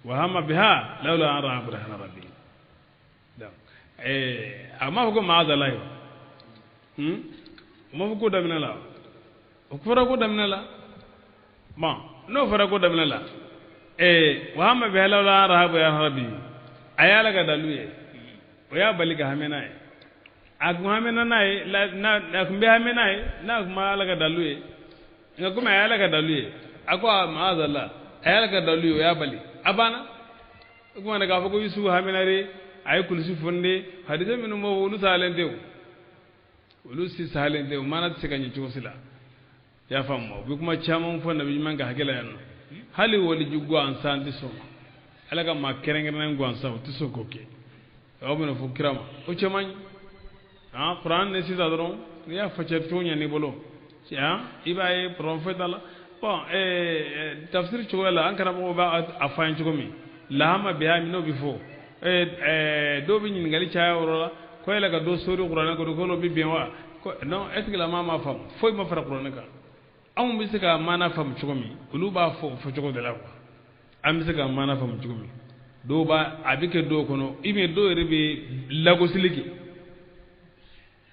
Wa hamma biha lawla an ra'a burhana rabbihi. A m'a fɔ ko maazalahi wa, o m'a fɔ ko daminɛ la, o fɔra ko daminɛ la. Bon, n'o fɔra ko daminɛ la, wa hamma biha lawla an ra'a burhana rabbihi, a ye Ala ka dalu ye, o y'a bali ka hami n'a ye. A kun hamina n'a ye, a kun bɛ hami n'a ye n'a kun ma Ala ka dalu ye. Nka komi a ye Ala ka dalu ye, a ko a maazala, a ye Ala ka dalu ye, o y'a bali, a banna. O tuma na k'a fɔ ko Yusufu hamina de, a ye kulusi fonde, hadise minnu b'o olu sahalen tɛ o, olu si sahalen tɛ o, maana tɛ se ka ɲɛ cogo si la. I y'a faamu? U bɛ kuma caman fɔ nabi ɲuman ka hakɛ la yan nɔ. Hali waliju gansan tɛ sɔn ma, Ala ka maa kɛrɛnkɛrɛnnen gansan o tɛ sɔn k'o kɛ. Aw bɛna fɔ kira ma, o cɛ man ɲi. Kuran ne sisan dɔrɔn n'i y'a fɔ cogo ɲɛ n'i bolo, i b'a ye problème foyi t'a la. Bon, tafsiri cogoya la, an karamɔgɔw b'a a fɔ an ye cogo min, lahama biha min n'o bɛ fɔ, dɔw bɛ ɲininkali caya o yɔrɔ la, ko yala ka dɔ sori kuranɛ kɔnɔ ko n'o bɛ bɛn wa? Ko non, est ce que la maa ma faamu, foyi ma fara kuranɛ kan. Anw bɛ se ka maana faamu cogo min, olu b'a fɔ o fɔcogo de la quoi. An bɛ se ka maana faamu cogo min, dɔw b'a a bɛ kɛ dɔw kɔnɔ, i bɛ dɔw yɛrɛ bɛ lagosili kɛ.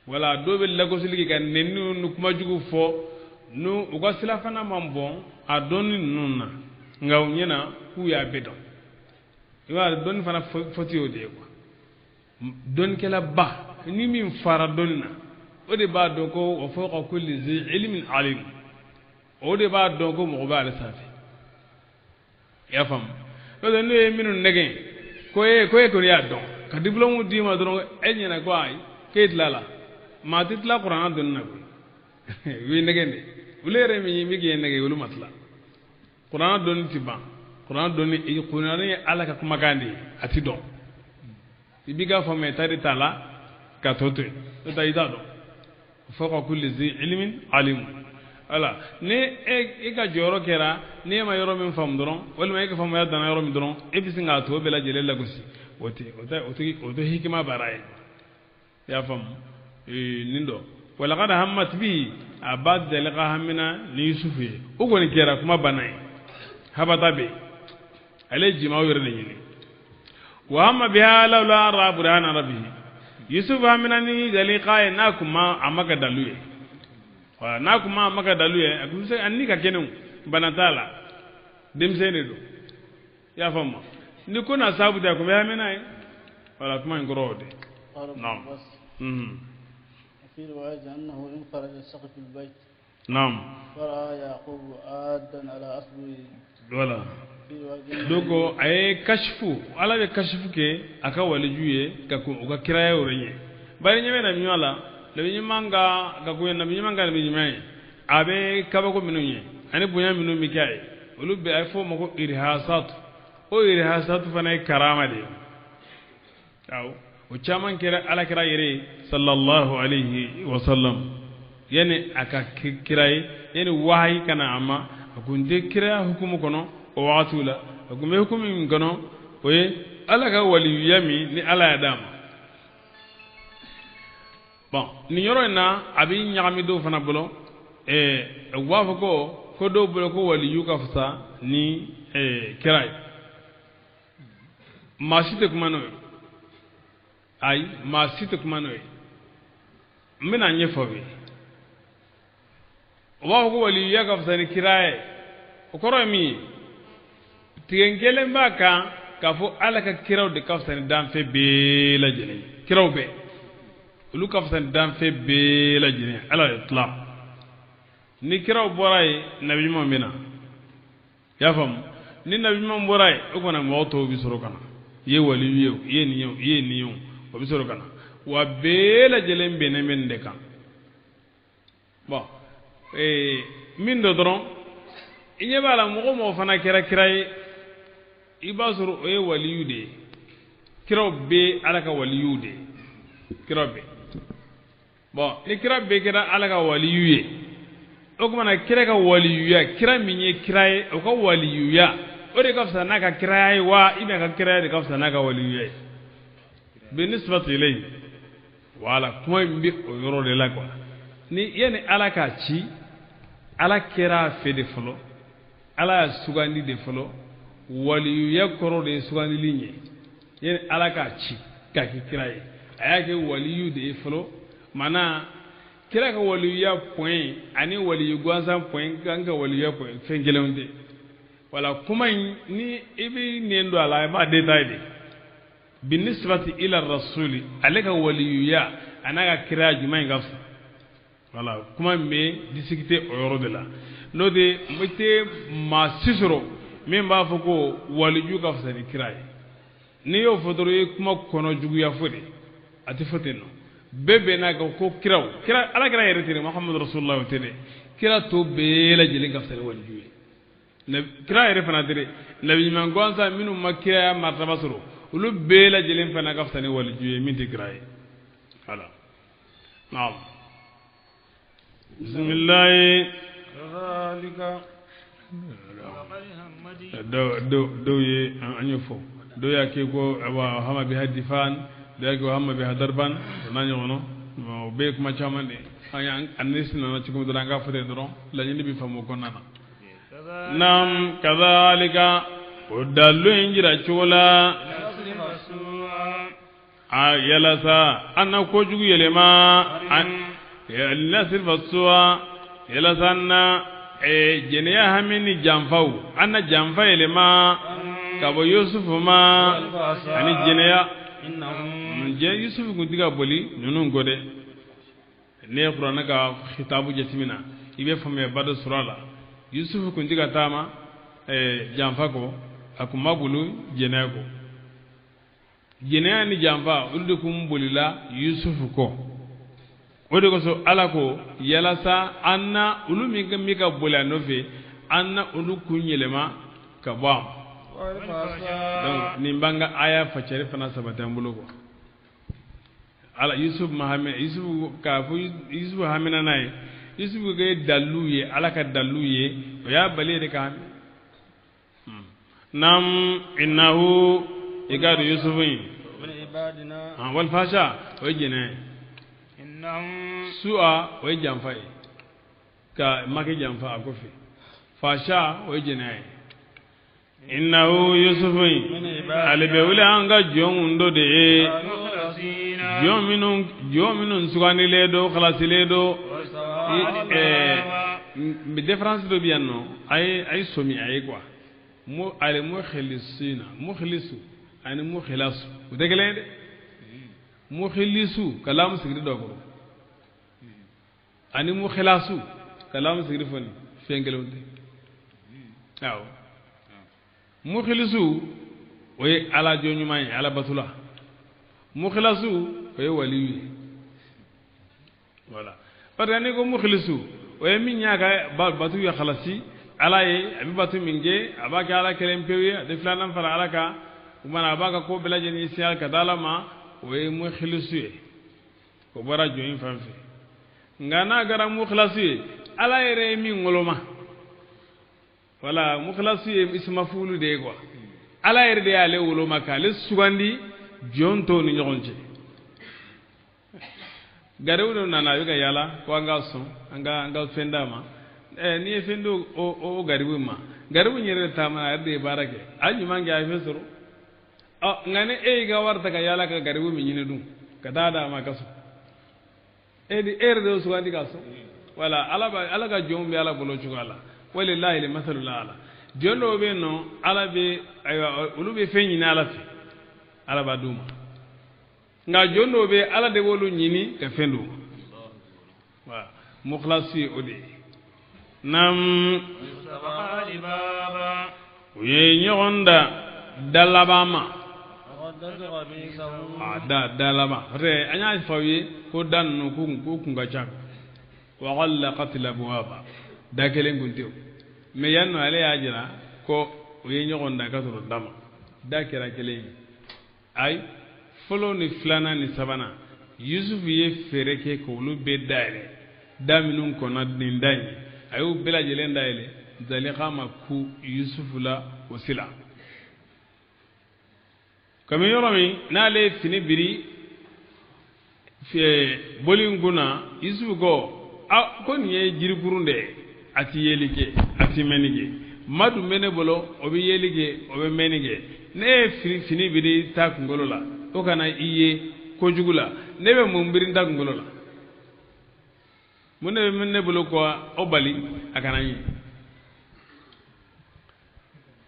Wala dɔw bɛ lagosili kɛ ka nɛniw ni kumajugu fɔ, n'u u ka sirafana man bɔn a dɔnni ninnu na, nka u ɲɛna k'u y'a bɛɛ dɔn. I b'a dɔn, dɔnni fana fɔti y'o de ye quoi. Dɔnnikɛlaba ni min fara dɔnni na, o de b'a dɔn ko wa fawqa kulli zi ilmin alim, o de b'a dɔn ko mɔgɔ b'ale sanfɛ. I y'a faamu? N'o tɛ n'o ye minnu nɛgɛn ko e kɔni y'a dɔn ka diplôme d'i ma dɔrɔn, e ɲɛna ko ayi k'e tila la, maa tɛ tila kuranna dɔnni na koyi. U ye nɛgɛn de, olu yɛrɛ min bɛ k'i nɛgɛn, olu ma tila. Kuranna dɔnni tɛ ban, kuranna dɔnni, kuranna ye Ala ka kumakan de ye, a ti dɔn. I b'i ka faamuya ta de t'a la ka tɔ to yen, n'o tɛ i t'a dɔn. Fawqa kulli zi ilmin alim. Wala ni e ka jɔyɔrɔ kɛra, ni e ma yɔrɔ min faamu dɔrɔn, walima e ka faamuya danna yɔrɔ min dɔrɔn, e bɛ sin k'a tɔ bɛɛ lajɛlen lagosi. O tɛ hikima baara ye. I y'a faamu? Nin dɔ walaqad hammat bihi, a ba Zalika hamina ni Yusufu ye, o kɔni kɛra kuma banna ye. Habata bɛ yen, ale ye jimaw yɛrɛ de ɲini. Wa hamma biha lawla an ra'a burhana rabbihi, Yusuf hamina ni Zalika ye n'a kun ma a ma ka dalu ye. Wala n'a kun ma a ma ka dalu ye, a kun bɛ se a ni ka kɛnɛ o, bana t'a la, denmisɛn de don. I y'a faamu? Ni ko n'a sababu tɛ, a kun bɛ hami n'a ye. Wala kuma in kɔrɔ o de. Naam. في رواية أنه إن خرج سقف البيت. Naam. فرأى يعقوب عادا على أصبعه. Voilà. في وجهه. Donc a ye kashifu, Ala bɛ kashifu kɛ a ka waliju ye ka kun u ka kiraya yɔrɔ ɲɛ. Bari ɲɛ bɛ nabi ɲuman la, nabi ɲuman ka ko nabi ɲuman ka nabi ɲuman ye, a bɛ kabako minnu ye ani bonya minnu bɛ kɛ a ye, olu bɛɛ a bɛ fɔ o ma ko irihasatu. O irihasatu fana ye karama de ye. Awɔ, o caman kɛra Ala kira yɛrɛ ye sallallahu alayhi wa sallam. Yani a ka kira ye, yani wahayi ka na a ma, a kun tɛ kiraya hukumu kɔnɔ o wagatiw la. A kun bɛ hukumu min kɔnɔ, o ye Ala ka waliyuya min ni Ala y'a d'a ma. Bon, nin yɔrɔ in na, a bɛ ɲagami dɔw fana bolo. U b'a fɔ ko dɔw bolo ko waliyu ka fisa ni kira ye. Maa si tɛ kuma n'o ye. Ayi, maa si tɛ kuma n'o ye. N bɛna ɲɛfɔ aw ye. U b'a fɔ ko waliyuya ka fisa ni kira ye, o kɔrɔ ye min ye, tigɛ kelen b'a kan k'a fɔ Ala ka kiraw de ka fisa ni danfɛn bɛɛ lajɛlen ye. Kiraw bɛɛ, olu ka fisa ni danfɛn bɛɛ lajɛlen ye. Ala ye tila ni kiraw bɔra yen, nabi ɲuman bɛ na. I y'a faamu? Ni nabi ɲuman bɔra yen, o kɔni mɔgɔ tɔw bɛ sɔrɔ ka na. I ye waliyu ye o, i ye nin ye o, i ye nin ye o, o bɛ sɔrɔ ka na. Wa bɛɛ lajɛlen bɛnnen bɛ nin de kan. Bon, min dɔ dɔrɔn, i ɲɛ b'a la, mɔgɔ mɔgɔ fana kɛra kira ye, i b'a sɔrɔ o ye waliyu de ye. Kiraw bɛɛ Ala ka waliyu de ye, kiraw bɛɛ. Bon, ni kira bɛɛ kɛra Ala ka waliyu ye, o tuma na kira ka waliyuya, kira min ye kira ye, o ka waliyuya, o de ka fisa n'a ka kiraya ye wa? I bɛ ka kiraya de ka fisa n'a ka waliyuya ye binisbati ilayhi. Wala, kuma in bɛ o yɔrɔ de la quoi. Ni yanni Ala k'a ci, Ala kɛra a fɛ de fɔlɔ, Ala y'a sugandi de fɔlɔ. Waliyuya kɔrɔ de ye sugandili ye. Yanni Ala k'a ci k'a kɛ kira ye, a y'a kɛ waliyu de ye fɔlɔ. Maanaa kira ka waliyuya point ani waliyu gansan point kan ka waliyuya point fɛn kelenw tɛ. Wala, kuma in ni i bɛ nɛn don a la, i b'a détail de binisbati ila rasuli, ale ka waliyuya a n'a ka kiraya, jumɛn in ka fisa? Wala, kuma in bɛ discuter o yɔrɔ de la. N'o tɛ, n tɛ maa si sɔrɔ min b'a fɔ ko waliju ka fisa ni kira ye. N'i y'o fɔ dɔrɔn, i ye kuma kɔnɔ juguya fɔ de. A tɛ fɔ ten nɔ. Bɛɛ bɛnn'a kan ko kiraw, kira, Ala kira yɛrɛ tɛ dɛ, Muhamadu rasulullah o tɛ dɛ, kira tɔ bɛɛ lajɛlen ka fisa ni waliju ye. Kira yɛrɛ fana tɛ dɛ, nabi ɲuman gansan minnu ma kiraya martaba sɔrɔ, olu bɛɛ lajɛlen fana ka fisa ni waliju ye min tɛ kira ye. Voilà, naam, bisimilayi. Dɔw ye an y'o fɔ, dɔw y'a kɛ ko wa hama biha difan, dɔw y'a kɛ wa hama biha darban, o n'a ɲɔgɔnna. O bɛɛ ye kuma caman de ye. An y'an a ni nana cogo min dɔrɔn, an k'a fɔ ten dɔrɔn, laɲini bɛ faamu o kɔnɔna na. Naam, kazalika, o dalu in jira cogo la a yalasa an na kojugu yɛlɛma, nasirifa suwa, yalasa an na jɛnɛya hami ni janfaw, an na janfa yɛlɛma ka bɔ Yusufu ma ani jɛnɛya. Yusufu kun tɛ ka boli ninnu kɔ dɛ. Ne ye kuranɛ ka kitabu jateminɛ, i bɛ faamuyaba dɔ sɔrɔ a la. Yusufu kun tɛ ka taama janfa kɔ, a kun ma boli jɛnɛya kɔ. Jɛnɛya ni janfa, olu de kun bolila Yusufu kɔ. O de kosɔn Ala ko yalasa an na olu min ka boli a nɔfɛ, an na olu kun yɛlɛma ka bɔ a ma. Donc nin b'an ka aya facɛri fana sabati an bolo quoi. Ala Yusuf ma hami, Yusuf k'a fɔ Yusuf hamina n'a ye, Yusuf kɛ dalu ye, Ala ka dalu ye, o y'a bali de ka hami. Nam, innahu, i k'a dɔn Yusuf in, walfasha, o ye jɛnɛ ye, su'a, o ye janfa ye, ka make janfa a kɔfɛ, fasha, o ye jɛnɛ ye. Innahu, Yusuf in, ale bɛ wele an ka jɔnw dɔ de ye, jɔn minnu sugandilen don, kalasilen don. Différence dɔ bɛ yan nɔ, a ye sɔmi a ye quoi. Mu ale mukhlisina, mukhlisu ani mukhilasu, o tɛ kelen ye dɛ. Mukhlisu, kalamu sigiri dɔ kɔrɔ, ani mukhilasu. ka lamu sigiri fɔ nin fɛn kelenw tɛ. Awɔ, mukhilisu o ye ala jɔn ɲuman ye, ala batula. Mukhilasu o ye waliyu ye. Voilà, parce que n'i ko mukhilisu, o ye min y'a ka batu ya khalasi ala ye, a bɛ batu min kɛ, a b'a kɛ ala kelen pewu ye, a tɛ filanan fara ala kan, o kumana a b'a ka ko bɛɛ lajɛlen ɲɛsin ka da ala ma, o ye mukhilisu ye, o bɔra jɔn in fan fɛ. Nka n'a kɛra mukhilasu ye, ala yɛrɛ ye min ŋoloma. Voilà, mukhilasu ye ismafulu de ye quoi. Ala yɛrɛ de y'ale woloma k'ale sugandi jɔn tɔw ni ɲɔgɔn cɛ. Garibu dɔ nana, a bɛ ka yaala ko an ka sɔn, an ka fɛn d'a ma. N'i ye fɛn di o garibu ma, garibu in yɛrɛ de taamana, a yɛrɛ de ye baara kɛ, a ye ɲuman kɛ, a ye fɛn sɔrɔ. Ɔ, nka ni e y'i ka wari ta ka yaala ka garibu min ɲini dun ka taa d'a ma ka sɔn, e de e yɛrɛ de y'o sugandi ka sɔn. Voilà, ala ka jɔnw bɛ ala bolo cogoya la. Walilahi masalu ala. Jɔn dɔw bɛ yen nɔ, ala bɛ, ayiwa, olu bɛ fɛn ɲini ala fɛ, ala b'a d'u ma. Nka jɔn dɔw bɛ, ala de b'olu ɲini ka fɛn d'u ma. Voilà, mukhlasu ye o de ye. Naam, u ye ɲɔgɔn da da laban ma. A da laban, parce que an y'a fɔ aw ye ko da ninnu k'u kun ka ca. Wa ghallaqat al-abwaba, da kelen kun tɛ o. Mais yan nɔ, ale y'a jira ko u ye ɲɔgɔn da ka sɔrɔ da ma da kɛra kelen ye. Ayi, fɔlɔ ni filanan ni sabanan, Yusufu ye feere kɛ k'olu bɛɛ dayɛlɛ. Da minnu kɔnna nin da in, a y'u bɛɛ lajɛlen dayɛlɛ. Zalika ma ku Yusufu la o sila. Kabini yɔrɔ min n'ale ye fini biri boli in kunna, Yusufu ko a ko nin ye jirikurun de ye, a ti yeli kɛ, a ti mɛnni kɛ. Ma dun bɛ ne bolo, o bɛ yeli kɛ, o bɛ mɛnni kɛ. Ne ye fini biri ta kunkolo la, o kana i ye kojugu la. Ne bɛ mun biri n ta kunkolo la? Mun de bɛ ne bolo ko o bali a kana n ye?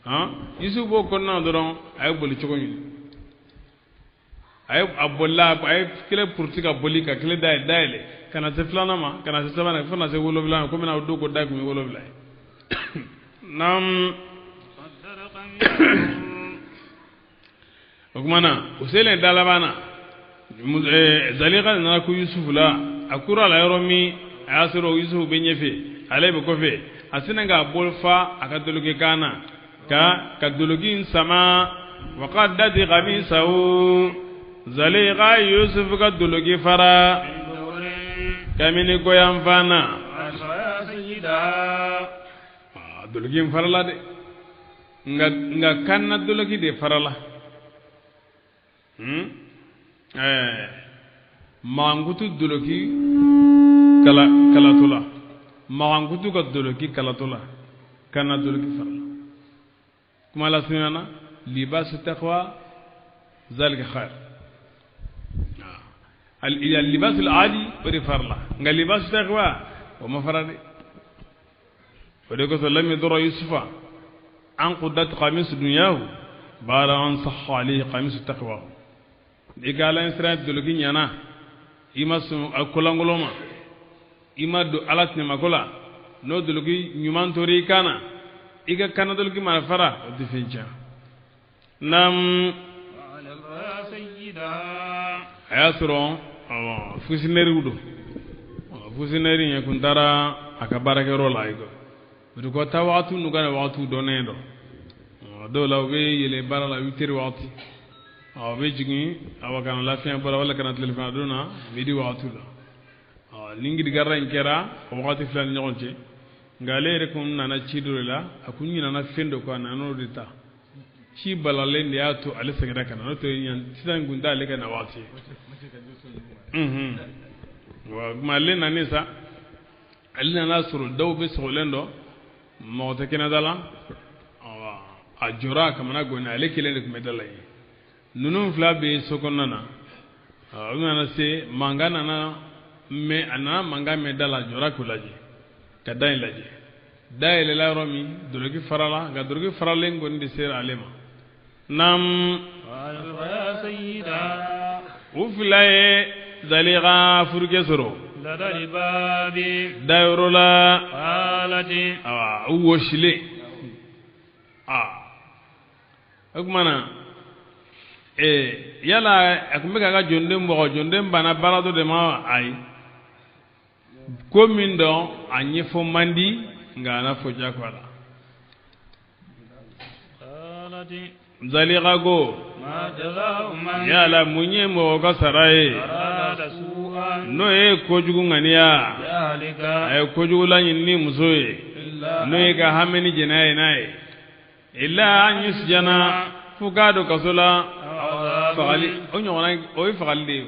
Han, Yusufu b'o kɔnɔna dɔrɔn, a ye boli cogo ɲini. A ye a bolila, a ye kelen puruti ka boli ka kelen dayɛlɛ ka na se filanan ma, ka na se sabanan, fo na se wolonwula, komi na o don ko da tun ye 7 ye. Naam, o tuma na o selen da laban na, Zalika nana ko Yusufu la. A kura la yɔrɔ min, a y'a sɔrɔ Yusufu bɛ ɲɛfɛ, ale bɛ kɔfɛ. A sinna k'a bolo fa a ka doloki kan na ka doloki in sama. Wa qaddat qamisahu, Zalika Yusufu ka doloki fara kabini goyanfan na. Doloki in farala dɛ, nka kanna doloki de farala. Mankutu doloki kalatɔ la, mankutu ka doloki kalatɔ la, kanna doloki farala. Kuma lasurunya na, libasu taqwa zalika khair. Libasu al-adi o de farala, nka libasu taqwa o ma fara dɛ. O de kosɔn lam yadurra Yusufa an quddat qamisu dunyahu ba'da an sahha alayhi qamisu taqwa. I ka ala ɲɛsiran doloki ɲana, i ma sɔn a kolankolon ma, i ma don ala tinɛmako la, n'o doloki ɲuman tora i kan na, i ka kanna doloki mana fara, o tɛ fɛn tiɲɛ. Naam, a y'a sɔrɔ fonctionnaire don. Fonctionnaire in kun taara a ka baarakɛyɔrɔ la yen. O ko taa wagati n'u ka na wagatiw dɔnnen dɔn. Dɔw la u bɛ yɛlɛ baara la 8 heures wagati, u bɛ jigin awa ka na lafiya bɔra wala ka na tilefana don na midi wagati la. Nin girigara in kɛra o wagati fila ni ɲɔgɔn cɛ. Nka ale yɛrɛ kun nana ci dɔ de la, a kun ɲinana fɛn dɔ kɔ, a nana o de ta. Ci balalen de y'a to ale seginna ka na, n'o tɛ sisan kun t'ale ka na waati ye. Wa kuma ale nana sa, ale nana sɔrɔ dɔw bɛ sɔgɔlen dɔn, mɔgɔ tɛ kɛnɛda la. A jɔra a kamana gɔnna, ale kelen de tun bɛ da la yen. Ninnu fila bɛ so kɔnɔna na. U nana se, mankan nana mɛn, a nana mankan mɛn da la, a jɔra k'u lajɛ, ka da in lajɛ. Da yɛlɛla yɔrɔ min, doloki farala, nka doloki faralen kɔni de sera ale ma. Naam, u fila ye Zalika furukɛ sɔrɔ. Dayɔrɔ la awa u wɔsilen aa o tuma na yala a tun bɛ k'a ka jɔnden bugɔ jɔnden banna baara dɔ de ma ayi ko min dɔn a ɲɛfɔ man di nka a na fɔ diyagoya la Zalika ko yala mun ye mɔgɔ ka sara ye n'o ye kojugu ŋaniya a ye kojugu laɲini ni muso ye n'o ye ka hami ni jɛnɛya ye n'a ye illa an yusjana fo k'a don kaso la fagali o ɲɔgɔnna o ye fagali de ye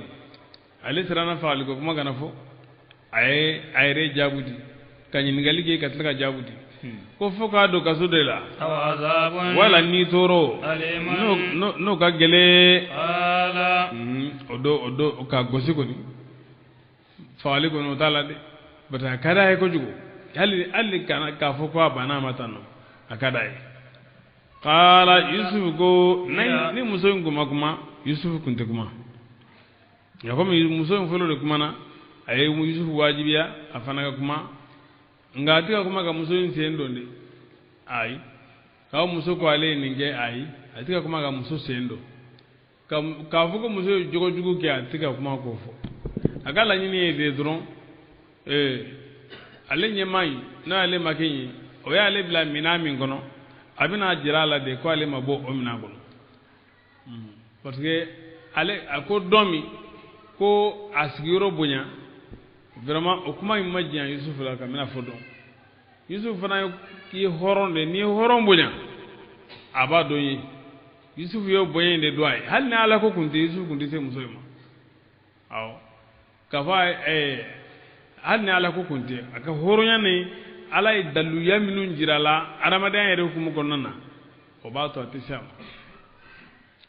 ale siranna fagali ko kuma kana fɔ a ye a yɛrɛ jaabu di ka ɲininkali kɛ ka tila ka jaabu di ko fo k'a don kaso de la wala ni tɔɔrɔ n'o ka gɛlɛn o don ka gosi kɔni fagali kɔni o t'a la dɛ parce que a ka d'a ye kojugu hali k'a fɔ ko a banna a ma tan nɔ a ka d'a ye qaala Yusufu ko ni muso in kun ma kuma Yusufu kun tɛ kuma nka komi muso in fɔlɔ de kumana a ye Yusufu wajibiya a fana ka kuma nka a tɛ ka kuma ka muso in sen don dɛ ayi k'a muso ko ale ye nin kɛ ayi a tɛ ka kuma ka muso sen don k'a fɔ ko muso ye jogojugu kɛ a tɛ ka kuma k'o fɔ a ka laɲini ye de dɔrɔn ale ɲɛmaa in n'o y'ale makɛ ye o y'ale bila minɛn min kɔnɔ a bɛna jira a la de ko ale ma bɔ o minɛn kɔnɔ parce que ale a ko dɔn min ko a sigiyɔrɔ bonya vraiment o kuma in ma diya Yusufu la ka bɛna fɔ dɔn Yusufu fana ye hɔrɔn de n'i ye hɔrɔn bonya a b'a dɔn ye Yusufu ye bonya in de dɔn a ye hali ni Ala ko kun tɛ Yusufu kun tɛ se muso in ma awɔ k'a fɔ hali ni Ala ko kun tɛ a ka hɔrɔnya ni Ala ye daluya minnu jira a la adamadenya yɛrɛ hukumu kɔnɔna na o b'a to a tɛ se a ma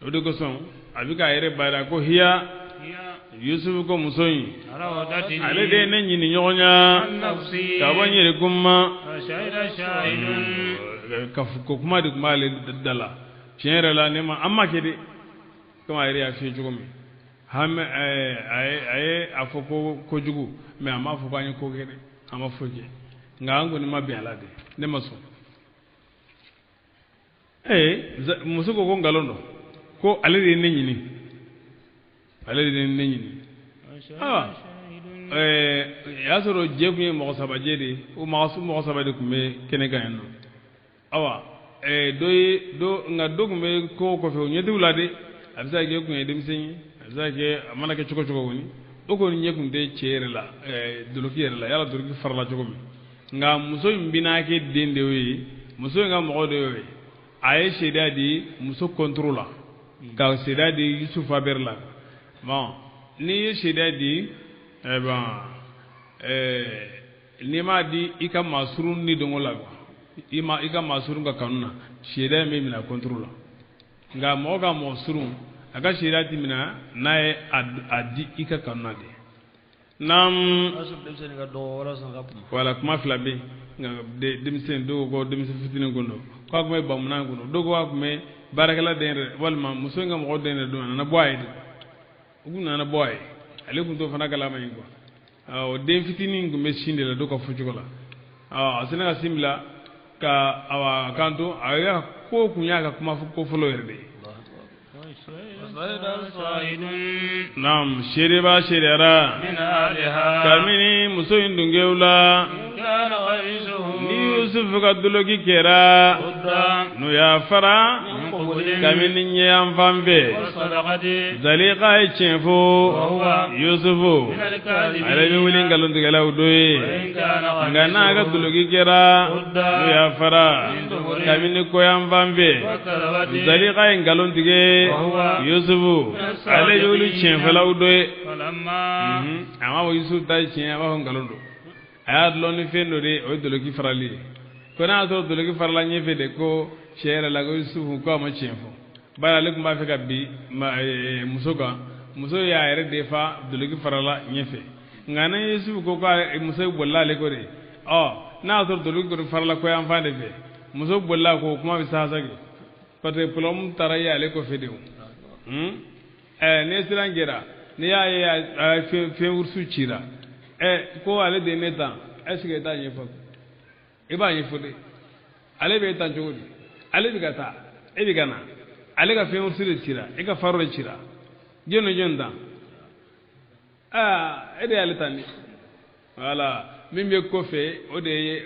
o de kosɔn a bɛ k'a yɛrɛ bayira ko hiya Yusufu ko muso in ale de ye ne ɲini ɲɔgɔn ya ka bɔ n yɛrɛ kun ma ko kuma de tun b'ale da la tiɲɛ yɛrɛ la ne ma an ma kɛ de komi a yɛrɛ y'a f'i ye cogo min hami a ye a fɔ ko kojugu mais a m'a fɔ ko an ye ko kɛ dɛ an ma foyi kɛ nka an kɔni ma bɛn a la de ne ma sɔn muso ko ko nkalon don ko ale de ye ne ɲini ale de ye ne ɲini ayiwa y'a sɔrɔ jɛ tun ye mɔgɔ saba jɛ de ye o mɔgɔ saba de tun bɛ kɛnɛ kan yan nɔ ayiwa dɔ ye dɔ nka dɔ tun bɛ ko kɔfɛ o ɲɛ t'u la dɛ a bɛ se ka kɛ kun ye denmisɛn ye a bɛ se ka kɛ a mana kɛ cogo cogo kɔni o kɔni ɲɛ tun tɛ cɛ yɛrɛ la doloki yɛrɛ la yala doloki farala cogo min nka muso in bɛna kɛ den de y'o ye muso in ka mɔgɔ de y'o ye a ye seereya di muso contre la ka seereya di Yusufu faveur la bon n'i ye seereya di ben n'i m'a di i ka maa surun ni dɔngɔ la quoi i ma i ka maa surun ka kanu na seereya in bɛ minɛ contre la nka mɔgɔ ka mɔgɔ surun a ka seereya ti minɛ n'a ye a di i ka kanu na de naam wala kuma fila bɛ nka denmisɛn dɔw ko denmisɛn fitinin kun don k'a tun bɛ bamunan kun don dɔw ko a tun bɛ baarakɛla den yɛrɛ walima muso in ka mɔgɔ den yɛrɛ don a nana bɔ a ye de u kun nana bɔ a ye ale tun t'o fana kalama yen quoi o den fitinin tun bɛ sin de la dɔw ka fɔcogo la a sina ka sin bila ka awa kan to a y'a ko kun y'a ka kuma ko fɔlɔ yɛrɛ de ye naam seereba seereyara kabini muso in dunkew la ni Yusufu ka doloki kɛra n'o y'a fara kabini ɲɛ yan fan fɛ Zalika ye tiɲɛ fɔ Yusufu ale bɛ wuli nkalontigɛlaw dɔ ye nka n'a ka doloki kɛra n'o y'a fara kabini kɔ yan fan fɛ Zalika ye nkalon tigɛ Yusufu ale bɛ wuli tiɲɛfɔlaw dɔ ye a m'a fɔ Yusufu ta ye tiɲɛ a b'a fɔ nkalon don a y'a dulon ni fɛn dɔ de ye o ye doloki farali ye ko n'a y'a sɔrɔ doloki farala ɲɛfɛ de ko tiɲɛ yɛrɛ la ko Yusufu ko a ma tiɲɛ fɔ bari ale tun b'a fɛ ka bin muso kan muso y'a yɛrɛ de fa doloki farala ɲɛfɛ nka ni Yusufu ko ko muso bolila ale kɔ de ɔ n'a y'a sɔrɔ doloki kɔni farala kɔ yan fan de fɛ muso bolila ko kuma bɛ sasa kɛ parce que problème taara ye ale kɔfɛ de o ne siran kɛra n'i y'a ye a fɛn wurusu cira Ɛ ko ale de ye ne tan, est ce que e t'a ɲɛfɔ? I b'a ɲɛfɔ de. Ale bɛ e tan cogo di? Ale bɛ ka taa, e bɛ ka na. Ale ka fɛn de cira, e ka faro de cira. Jɔn ni jɔn tan? Aa, e de y'ale tan de. Voilà, min bɛ kɔfɛ, o de ye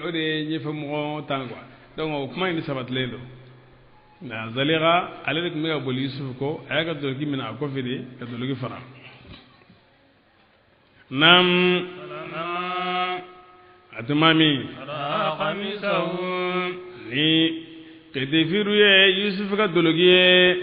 ɲɛfɛ mɔgɔ tan quoi. Donc o kuma in de sabatilen don. Nka Zalika, ale de tun bɛ ka boli Yusufu kɔ, a y'a ka doloki minɛ a kɔfɛ de ka doloki fara. Naam. A tuma min ni Kitifiru ye Yusufu ka doloki ye,